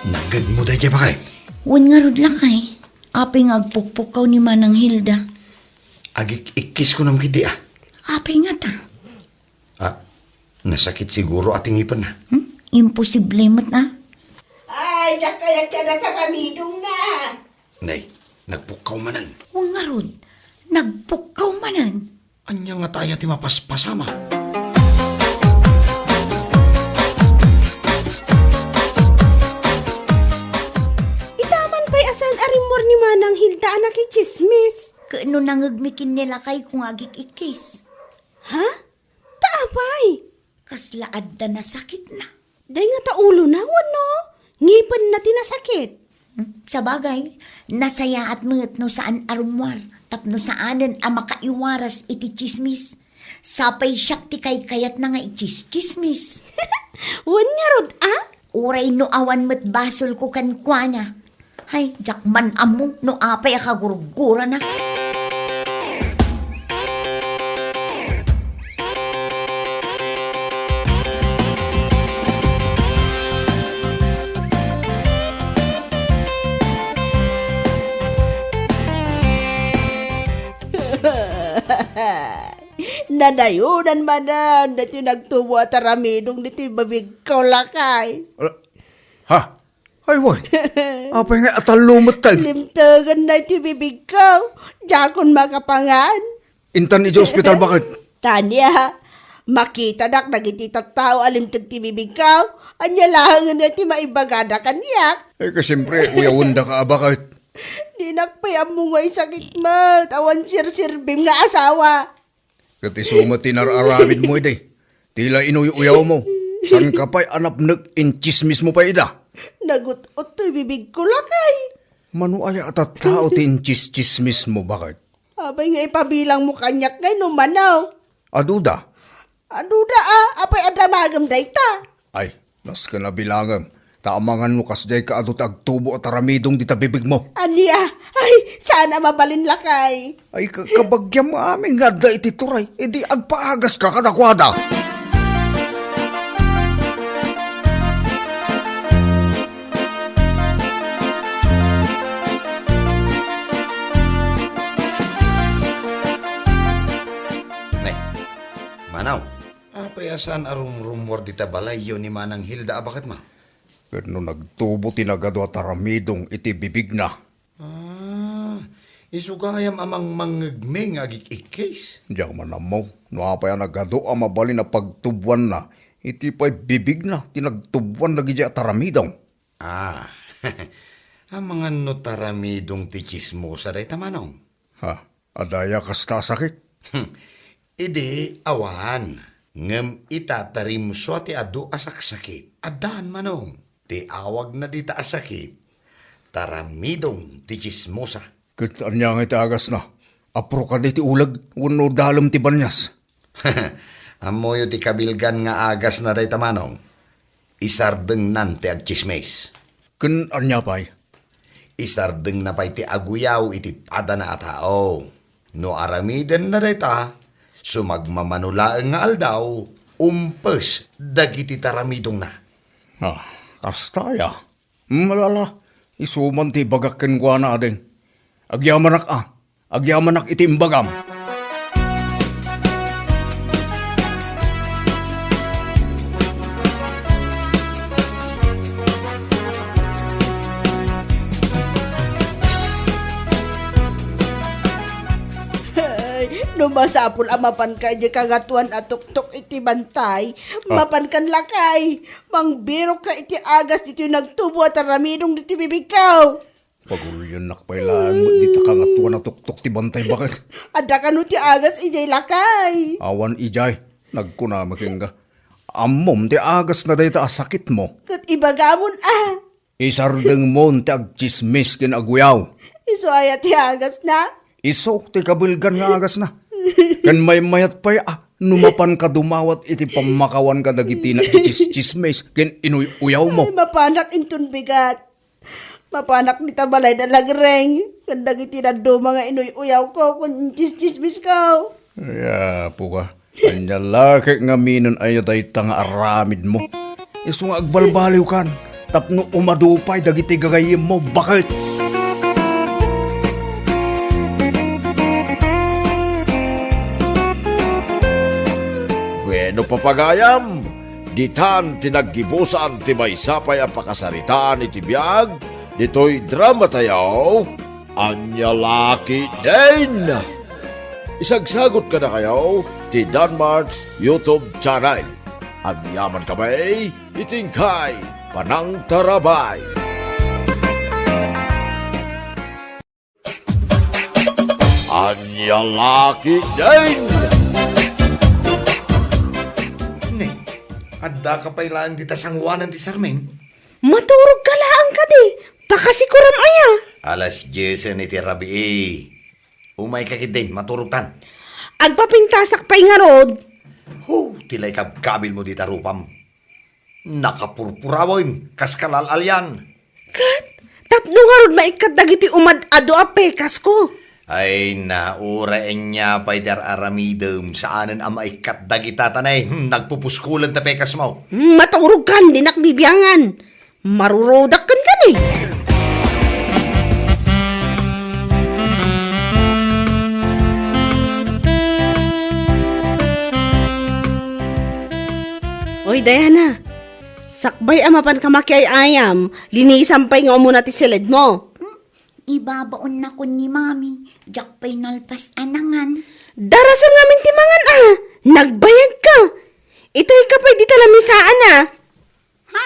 Nangngegmo daydiay, bakit? Wen ngarud, lakay. Apay nga agpukpukkaw ni Manang Hilda? Agik-ikkis kunam ketdi a. Apay ngata? Ah, nasakit siguro a ti ngipenna. Hmm? Imposible met a. Ay, diak kayat ti adda taramidongna. Nay, nagpukkaw manen. Wen ngarud, nagpukkaw manen. Ania ngata aya ti mapaspasama? Ita man pay a saan a rimmuar ni Manang Hilda a nakitsismis. Ket no nangngegmi ken ni lakayko nga agik-ikkis. Ha? Ta apay? Kasla adda nasakitna. Dayta ulona wenno ngipenna ti nasakit? Hmm, sabagay, nasayaat met no saan a rummuar tapno saanen a makaiwaras iti tsismis. Sapay siak ti kaykayatna nga itsistsismis. Wen ngarud a? Uray no awan met basolko kenkuana. Hay, diak man ammo no apay a kagurgurana. Nanayonan manen daytoy nagtubo a taramidong ditoy bibigko, lakay. Ah, ha? Ay, wen. Apay nga atallo met tayo? Limtegenna iti bibigko. Diakon makapangan. Intan idiay ospital, bakit? Tania, makitadak dagiti tattao a limteg ti bibigko. Ania laengen ti maibagada kaniak? Eh, kasempre, uyawendaka a bakit? Dinak pay ammo nga isakit met. Awan serserbim nga asawa. Ket isu met ti nar-aramidmo idi. Ti la inuy-uyawmo. Saanka pay a napnek, intsismismo pay ida. Nagut-ot toy bibigko, lakay. Mano aya a tattao ti intsistsismismo, bakit? Apay nga ipabilangmo kaniak ngay no mano? Aduda. Aduda a, apay a damagem dayta? Ay, nasken a bilangem, ta amangan no kasdiay kaadu ti agtubo a taramidong dita bibigmo. Ania? Ay, saan a mabalin, lakay. Ay, ka-, kabagiam amin nga adda iti turay, idi agpaagaska kadakuada. Ne, Manong, apay a saan a rumrummuar dita balayyo ni Manang Hilda a baketmo? Ket no nagtubo ti nagadu a taramidong iti bibigna. Ah, isu gayam a mangmangngegmi nga agik-ikkis. Diak man ammo no apay a nagadu a mabalin a pagtuboanna iti pay bibigna ti nagtuboan dagidiay a taramidong. Ah, amangan no taramidong ti tsismosa dayta, Manong? Ha? Adda aya kasta a sakit? Hmm. Idi awan, ngem ita ta rimsua ti adu a saksakit. Addaan, Manong. Ti awagna dita a sakit, taramidong ti tsismosa. Ket ania nga iti agasna? Apro kadi ti uleg wenno dalem ti banias? Ammoyo ti kabilgan nga agasna dayta, Manong. Isardengnan ti agtsismis. Ken ania pay? Isardengna pay ti aguyaw iti padana a tao. No aramidenna dayta, sumagmamano laeng nga aldaw, umpes dagiti taramidongna. Ah, kasta aya? Malala, isu man ti ibagak kenkuana, ading. Agyamanak a, agyamanak iti imbagam. No masapul a mapanka idiay kangatoan a tuktok iti bantay, Ah. mapankan lakay. Mangbirokka iti agas ditoy nagtubo a taramidong ditoy bibigko. Paguliannak pay laeng met dita kangatoan a tuktok ti bantay, baket. Adda kano ti agas idiay lakay? Awan idiay. Nagkunami kenka. Ammom ti agasna dayta a sakitmo. Ket ibagamon a. Isardengmon ti agtsismis ken aguyaw. Isu aya ti agasna? Isu ti kabilgan nga agasna. Ken maymayat pay a no mapanka dumawat iti pammakawan kadagiti nagtsismis ken inuy-uyawmo. Ay, mapanak inton bigat. Mapanak dita balay da lagreng ken dagiti dadduma nga inuy-uyawko ken intsismismisko. Ay, apo ka. Ania la ket ngaminen aya dayta nga aramidmo? Isu nga agbalbaliwkan tapno umadu pay dagiti gagayyemmo, baket. Bueno, papagayam, ditan ti naggibusan ti maysa pay a pakasaritaan iti biag ditoy dramatayo, Ania la ketdin? Isagsagut kadakayo ti Danmart's YouTube channel. Agyaman kami iti inkay panangtarabay. Ania la ketdin? Ne, addaka pay laeng dita sangoanan ti sarming? Maturogka laeng kadi, pakasikuram aya? Alas diesen iti rabii. Umayka ketdin, maturogtan. Agpapintasak pay ngarud. Ho, ti la ikabkabilmo dita rupam. Nakapurpurawen, kas kalal-alian. Ket, tapno ngarud maikkat dagiti umad-adu a pekasko. Ay na, uray ania pay ti ar-aramidem, saanen a maikkat dagita, ta nay, hmm, nagpupuskulen ti pekasmo. Hmm, maturogkan, dinak bibiangan. Marurodak ken kani. Oy, Diana, sakbay a mapanka makiay-ayam, linisam pay nga umuna ti siledmo. Hmm? Ibabaonnakon ni Mami, diak pay nalpas a nangan. Darasem ngamin ti mangan a, nagbayag ka. Itay ka pay dita lamisaan a. Ha?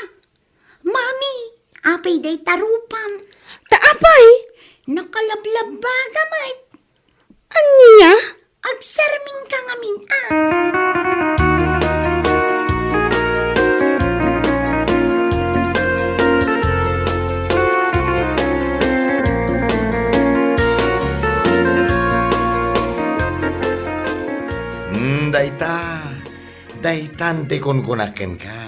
Mami, apay dayta rupam? Ta apay? Nakalablabbaga met. Ania? Agsarming ka ngamin a. Hmm, dayta. Daytan ti kunkunak kenka.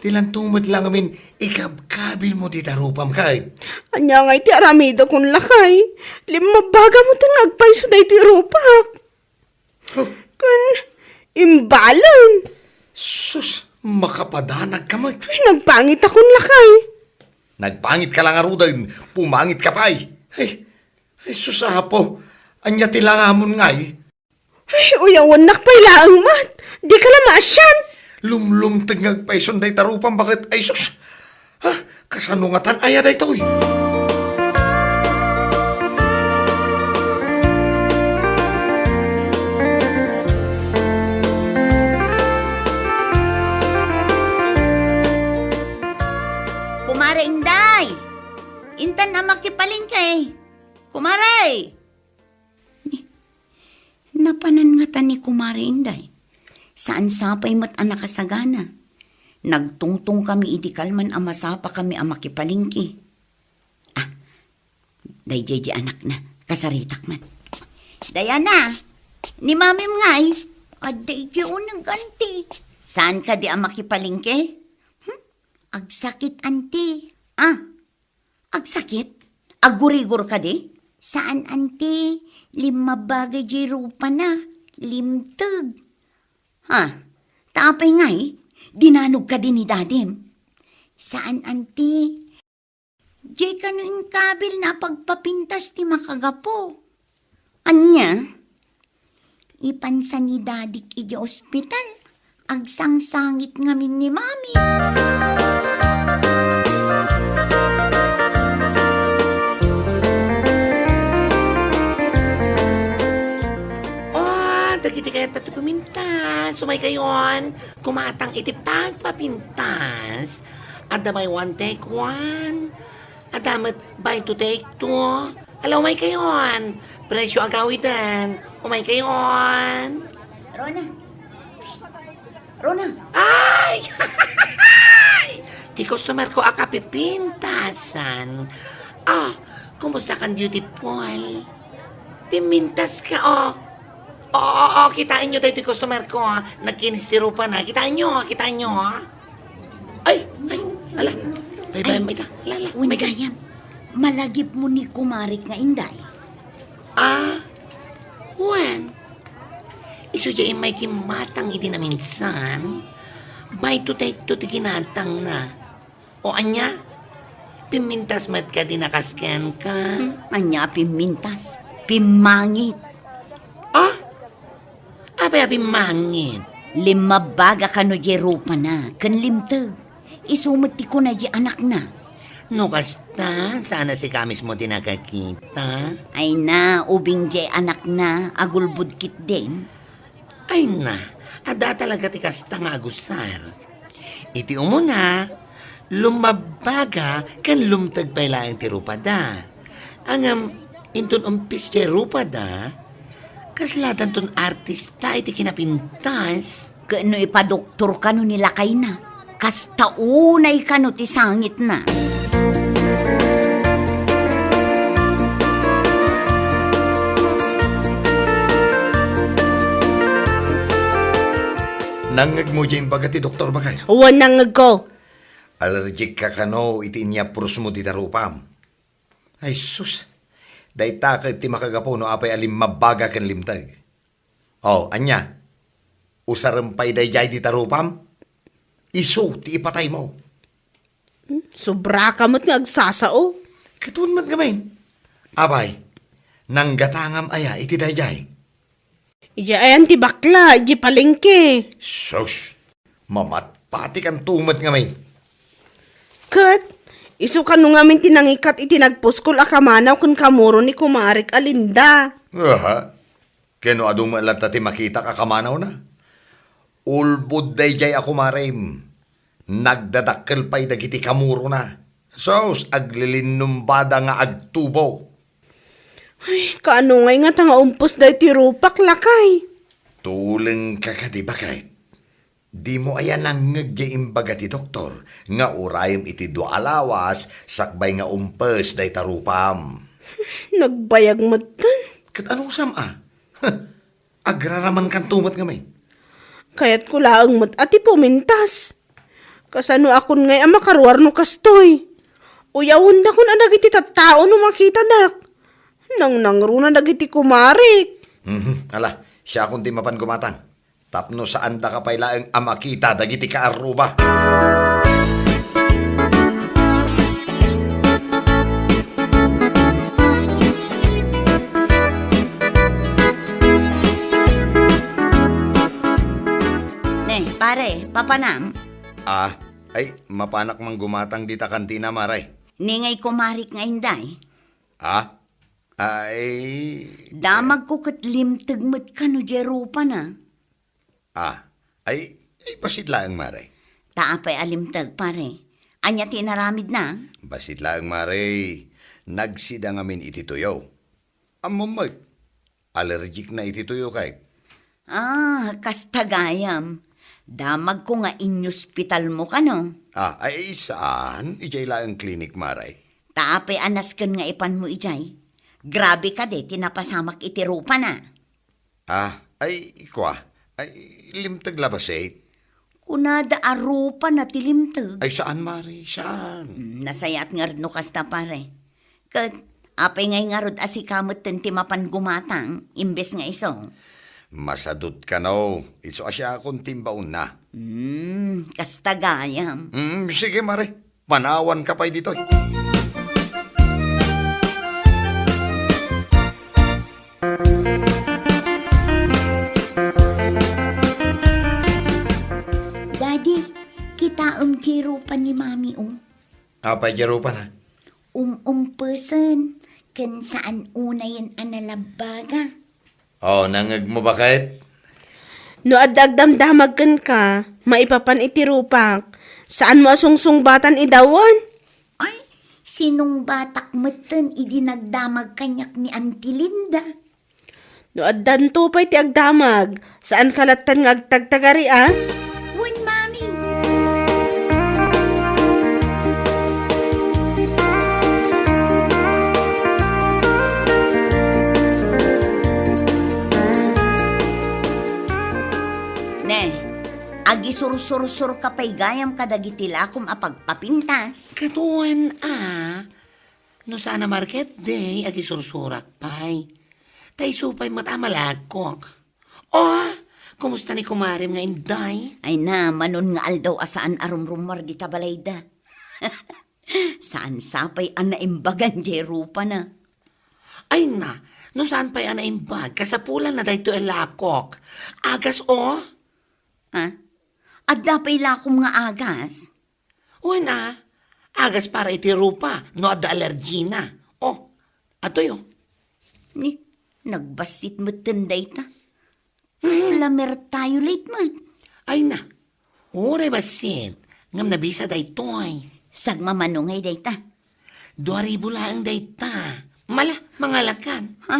Ti lantong met la ngamin ikabkabilmo dita rupam, ket. Ania ngay ti aramidakon, lakay? Limmabbagam met nga agpayso daytoy rupak. Oh. Ken, imbalen. Sus, makapadanag ka met. Ay, nagpangit akon, lakay. Nagpangit ka la ngaruden, pumangit ka pay. Ay, ay, sus, apo, ania ti langamon ngay? Ay, uyawannak pay laeng met. Dika la maasian. Lumlumteg nga agpayson dayta rupam, baket, ay sus. Ha? Kasano ngatan aya daytoy? Kumare Inday! Intan a makipalengke. Kumare! Ni, napanan ngata ni Kumare Inday. Saan sapay met a nakasagana. Nagtungtong kami idi kalman a masapa kami a makipalengke. Ah, daydiay di anakna, kasaritak man. Diana, ni mamim ngay, adda idiay uneg, anti. Saan kadi a makipalengke? Hmm? Agsakit, anti. Ah, agsakit? Aggurigor kadi? Saan, anti. Limmabbagay diay rupana. Limteg. Ha? Ta apay ngay? Dinanog kadi ni dadim? Saan, anti. Diay kano inkabil na pagpapintas ti makagapu. Ania? Ipansa ni dadik idiay ospital. Agsangsangit ngamin ni mami. Gumatang iti pagpapintas. Adda buy one take one. Adda met buy two take two. Ala, umay kayon. Presyo agawiden. Umay kayon. Rona. Rona. Ay! Ti customer ko a kapipintasan. Ah, kumusta kan, beautiful? Pimintas ka, oh. Oo, oo, oo, kitaenyo daytoy customer ko, ah. Nagkinis ti rupana. Kitaenyo, ah, kitaenyo, ah. Ay, ay, ala. Bye-bye, Ay, mayta. Ala, ala, wen mayta. Gayam, malagipmo ni kumarik nga inday. Ah, wen. Isu diay immay kimmatang iti naminsan. Buy two take two ti ginatangna. O ania? Pimmintas met kadi a kas kenka? Hmm, ania a pimmintas? Pimmangit. Ah? Apay a pimmangit? Limmabbaga kano diay rupana ken limteg. Isu met ti kuna diay anakna. No kasta, saan a sika mismo ti nakakita? Ay na, ubing diay anakna, agulbod ketdin. Ay na, adda talaga ti kasta nga agusar. Iti umuna, lumabbaga ken lumteg pay laeng ti rupada. Ngem inton umpis ti rupada, kasladanton artista iti kinapintas. Ket no ipadoktor kano ni lakayna, kasta unay kano ti sangitna. Nangngegmo diay imbaga ti doktor, baket? Wen, nangngegko. Allergic ka kano iti inyaprusmo ti tarupam. Ay sus, dayta ket ti makagapu no apay a limmabbaga ken limteg. O, ania? Usarem pay daydiay ti tarupam? Isu ti ipataymo. Hmm, sobraka met nga agsasao. Ket wen met ngamin. Apay, nanggatangam aya iti daydiay? Idiay ayan ti bakla, idiay palengke. Sus! Mamatpatikanto met ngamin. Ket, isu kano ngamin ti nangikat iti nagpuskol a kamanaw ken kamuro ni kumarik a Linda. Aha. Ken no adu met latta ti makitak a kamanawna. Ulbod daydiay a kumarem. Nagdadakkel pay dagiti kamurona. Sus, aglilinnumbada nga agtubo. Ay, kaano ngay ngata nga umpes daytoy rupak, lakay? Tulengka kadi, baket? Dimo aya nangngeg diay imbaga ti doktor nga urayem iti dua a lawas sakbay nga umpes dayta rupam? Nagbayag metten. Ket anusam a? Agraramankanto met ngamin. Kayatko laeng met a ti pumintas. Kasanoakon ngay a makaruar no kastoy? Uyawendakon a dagiti tattao no makitadak. Nangnangruna dagiti kumarik. Mhm, ala, siakon ti mapan gumatang. Tapno saandaka pay laeng a makita dagiti kaarruba. Ne, pare, papanam? Ah, ay, mapanak man gumatang dita kantina, mare. Ni ngay kumarik nga inday? Ah? Ay. Damagko ket limteg met kano diay rupana. Ah, ay, ay, bassit laeng, mare. Ta apay a limteg, pare? Ania ti inaramidna? Bassit laeng, mare. Nagsida ngamin iti tuyo. Ammom met, allergic na iti tuyo kay. Ah, kasta gayam. Damagko nga inyospitalmo kano? Ah, ay, saan? Idiay laeng klinik, mare. Ta apay a nasken nga ipanmo idiay? Grabe kadi ti napasamak iti rupana. Ah, ay, kua. Ay, limteg la bassit? Kunada a rupana ti limteg. Ay, saan, mare? Saan? Hmm, nasayaat ngarud no kasta, pare. Ket, apay ngay ngarud a sika metten ti mapan gumatang, imbes nga isu? Masadut kano, isu a siakon ti imbaonna. Hmm, kasta gayam. Hmm, sige, mare. Panawanka pay ditoy. Daddy, kitaem ti rupa ni Mami, oh. Apay ti rupana? Um-umpesen, ken saan unayen a nalabbaga. Oh, nangngegmo baket? No adda agdamdamag kenka, maipapan iti rupak. Saanmo a sungsungbatan, Ida, wen? Ay, sinungbatak metten idi nagdamag kaniak ni Auntie Linda. No addanto pay ti agdamag, saanka lattan nga agtagtagari, a? Wen, Mami. Ne, agisursursurka pay gayam kadagiti lakom a pagpapintas. Ket wen a, no saan a market day, agisursurak pay. Ta isu pay met a malagkok. Oh, kumusta ni kumarem nga Inday? Ay na, manon nga aldaw a saan a rumrumuar dita balayda. Saan sa pay a naimbagan jay rupana. Ay na, no saan pay a naimbag, kasapulanna daytoy a lakok. Agas, oh. Ha? Adda pay lakom nga agas? Wen a, agas para iti rupa no adda allergina. Oh, atoy, oh. Ni, nagbassit metten dayta. Kasla mertayo late met. Ay na, uray bassit, ngem nabisa daytoy. Sagmamano ngay dayta? Dua ribu laeng dayta. Mala, mangalakan. Ha?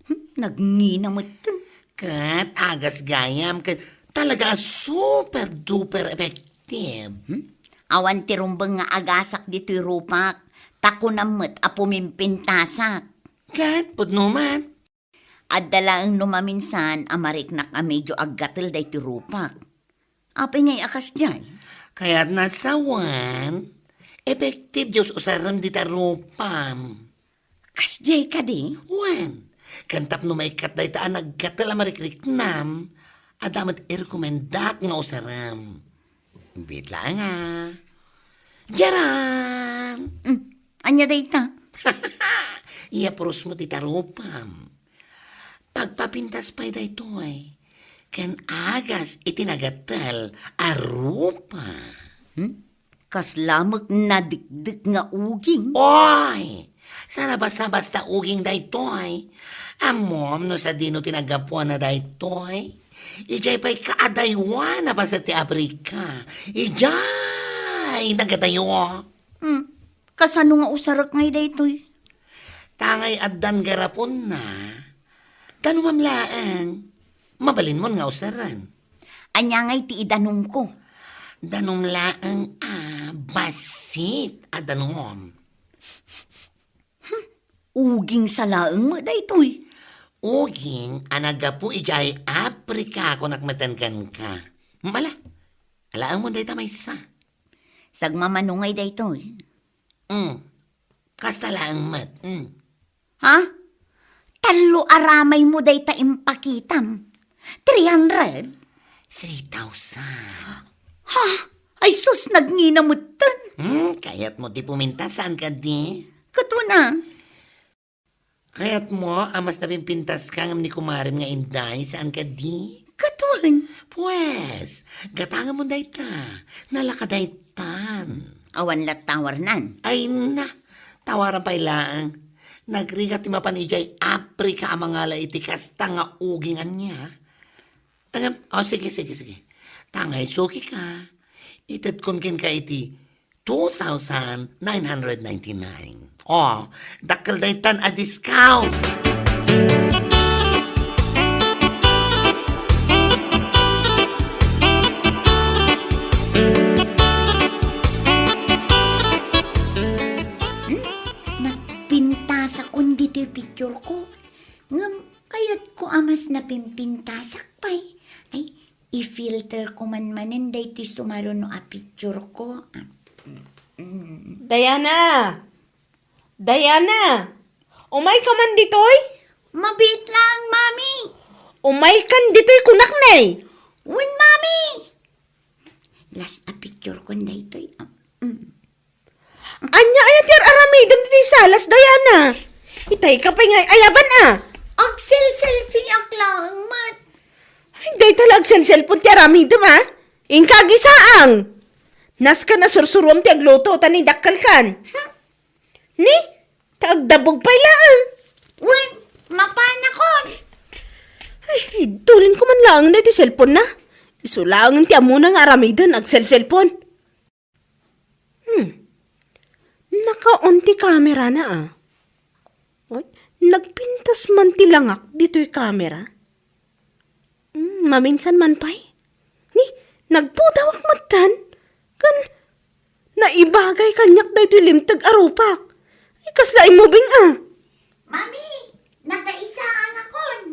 Hmm, nagngina metten. Ket agas gayam, ket talaga a super duper effective. Hmm? Awan ti rumbeng nga agasak ditoy rupak, ta kunam met a pumimpintasak. Ket pudno met. Adda laeng no maminsan a mariknak a medyo aggatel daytoy rupak. Apay ngay a kasdiay? Kayatna sawen, effective diay us-usarem dita rupam. Kasdiay kadi? Wen, ken tapno maikkat dayta a naggatel a marikriknam, adda met irekomendak nga usarem. Biit laeng a. Diaran! Mm, ania dayta? Iyaprusmo ti tarupam. Pagpapintas pay daytoy, ken agas iti nagatel a rupa. Hmm? Kasla met nadikdek nga uging? Oy! Saan a basta-basta uging daytoy. Ammom no sadino ti naggapuanna daytoy? Idiay pay kaadaywan a paset ti Africa. Idiay nagadayo. Hmm, kasano nga usarek ngay daytoy? Ta ngay addan garaponna, danumam laeng. Mabalinmon nga usaren. Ania ngay ti idanumko? Danum laeng a bassit a danum. Hmm, uging sa laeng met daytoy. Uging a naggapu idiay Africa, kunak metten kenka. Mala, alaemon dayta maysa. Sagmamano ngay daytoy? Mm. Kasta laeng met. Mm. Ha? Tallo a ramaymo dayta impakitam. Three hundred? Three thousand. Ha? Ay sus, nagngina metten. Hmm, kayatmo ti pumintas, saan kadi? Ket wen a. Kayatmo a mas napimpintaska ngem ni kumarem nga Inday, saan kadi? Ket wen. Pues, gatangamon dayta. Nalaka daytan. Awan lat tawarnan. Ay na, tawaran pay laeng. Nagrigat ti mapan idiay Africa a mangala iti kasta nga uging ania. Ngem, oh, sige, sige, sige. Ta ngay sukika, itedkon kenka iti two thousand nine hundred ninety-nine. Oh, dakkel daytan a discount. Hmm? Nagpintasakon ditoy picture ko. Ngem kayatko a mas napimpintasak pay. Ay, i-filter ko man manen daytoy sumaruno a picture ko. Ah, mm. Diana! Diana! Umayka man ditoy? Mabiit laeng, Mami. Umaykan ditoy, kunak, nay. Wen, Mami. Last a picture kon daytoy. Ah, mm. Ania aya ti ar-aramidem ditoy salas, Diana? Itay ka pay nga ay-ayaban, a? Agselselfieak laeng met. Ay, dayta la agselselpon ti aramidem, a? Inka agisaang. Nasken a sursuruam ti agluto, ta ni dakkelkan. Hmm? Ni? Ta agdabog pay laeng. Wen, mapanakon. Ay, idulin ko man laeng daytoy cellphone na. Isu laeng ti ammona nga aramiden, agselselpon. Hmm. Naka-on ti camera na, ah. Oy, nagpintas man ti langak ditoy camera. Hmm, maminsan man pay. Ni, nagpudawak metten. Ken, naibagay kaniak daytoy limteg a rupak. Ay, kasla immubing, ah. Mami, nakaisaanakon.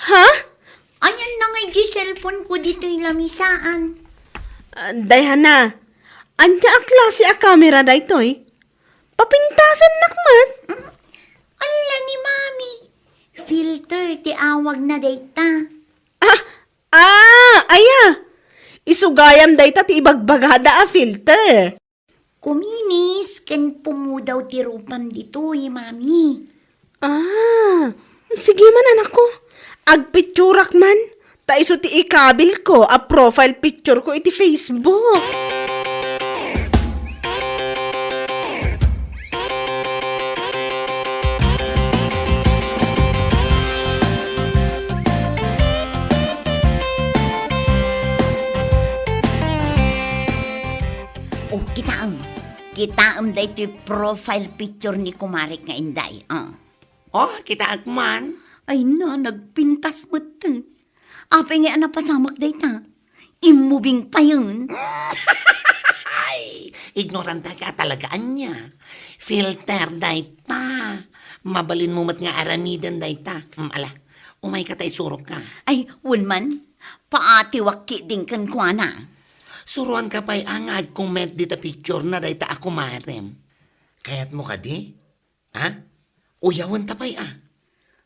Ha? Anian na ngay di cellphone ko ditoy lamisaan? Ah, dayhana, ania a klase a kamera daytoy? Papintasennak met? Mm, ala ni Mami. Filter ti awagna dayta. Ah, ah, aya. Isu gayam dayta ti ibagbagada a filter. Kuminis ken pumudaw ti rupam ditoy, Mami. Ah, sige man, anakko. Agpicturak man. Ta isu ti ikabilko a profile picture ko iti Facebook. Oh, kitaem. Kitaem daytoy profile picture ni kumarek nga inday. Ah. Oh, kitaek man. Ay na, nagpintas metten. Apay nga a napasamak dayta? Immubing payen. Ay, ignorante ka talaga, ania. Filter dayta. Mabalinmo met nga aramiden dayta. Mm, ala, umayka ta isurok ka. Ay, wen man. Paatiwak ketdin kenkuana. Suroanka pay a nga agcomment dita picture na dayta a kumarem. Kayatmo kadi? Ha? Uyawen ta pay a.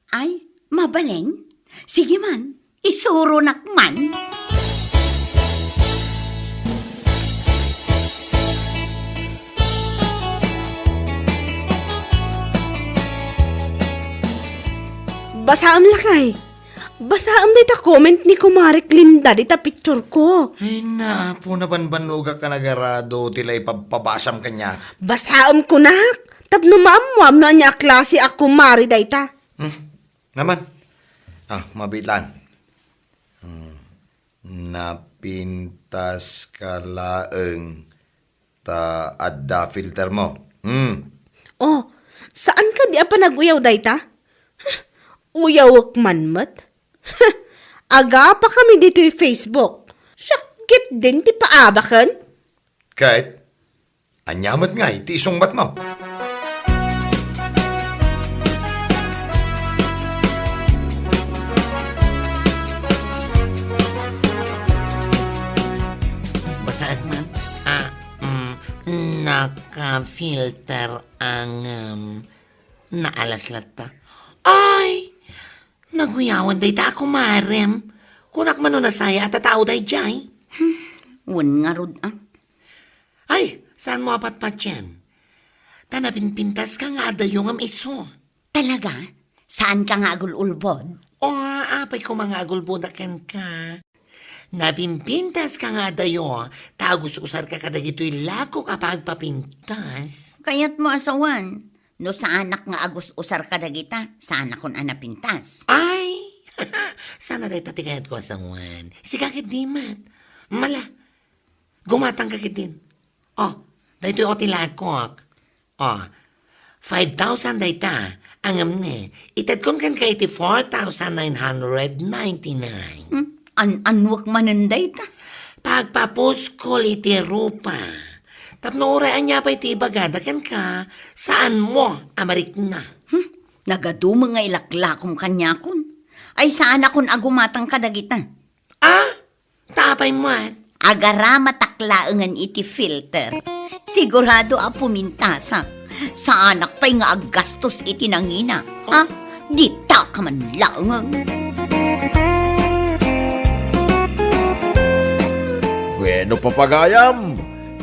Ay, mabalin? Sige man, isuronak man. Basaem lakay. Basaem dayta comment ni Kumarek Linda dita picture ko. Ay, naapo, nabanbannogak a nagarado ti la ipabpabasam kaniak. Basaem kunak, tapno maammuam no ania a klase a kumare dayta. Hmm, naman. Ah, mabiit lang. Hmm, napintas ka laeng. Ta adda filter mo. Hmm. Oh, saan kadi a panag-uyaw dayta? Huh, uyawek man met. Huh, agapa kami ditoy Facebook. Siak ketdin ti paabaken. Ket, ania met ngay ti isungbat mo? Basaek man. Ah, mm, naka-filter ngem naalas latta. Ay, naguyawan dayta a kumarem. Kunak man no nasayaat a tao daydiay. Hmm, wen ngarud, ah. Ay, saanmo a patpatien? Ta napinpintaska nga adayo ngem isu. Talaga? Saanka nga agul-ulbod? O, apay koma nga agulbodak kenka. Napinpintaska nga adayo, ta agus-usarka kadagitoy lakok a pagpapintas. Kayatmo a sawen, no saanak nga agus-usar kadagita, saanakon a napintas. Ay! Saan a dayta ti kayatko a sawen. Sika ketdi met. Mala, gumatangka ketdin. Oh, daytoy o ti lakok. Oh, five thousand dayta. Ngem ne, itedkon kenka iti four thousand nine hundred ninety-nine. Hmm? An-anuak manen dayta? Pagpapuskol iti rupa. Tapno uray ania pay ti ibagada kenka, saanmo a marikna. Hmm? Nagaduma nga ilaklakom kaniakon. Ay, saanakon a gumatang kadagita. Ah? Ta apay met? Agaramatak laengen iti filter. Sigurado a pumintasak. Saanak pay nga aggastos iti nangina. Ha? Dita ka man laengen. Bueno, papagayam,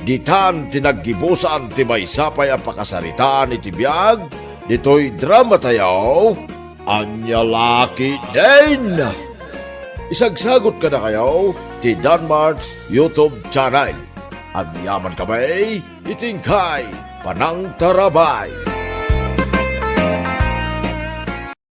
ditan ti naggibusan ti maysa pay a pakasaritaan iti biag ditoy drama tayo. Ania la ketdin? Isagsagot kadakayo ti Danmart's YouTube channel. Agyaman kami iti inkay panangtarabay.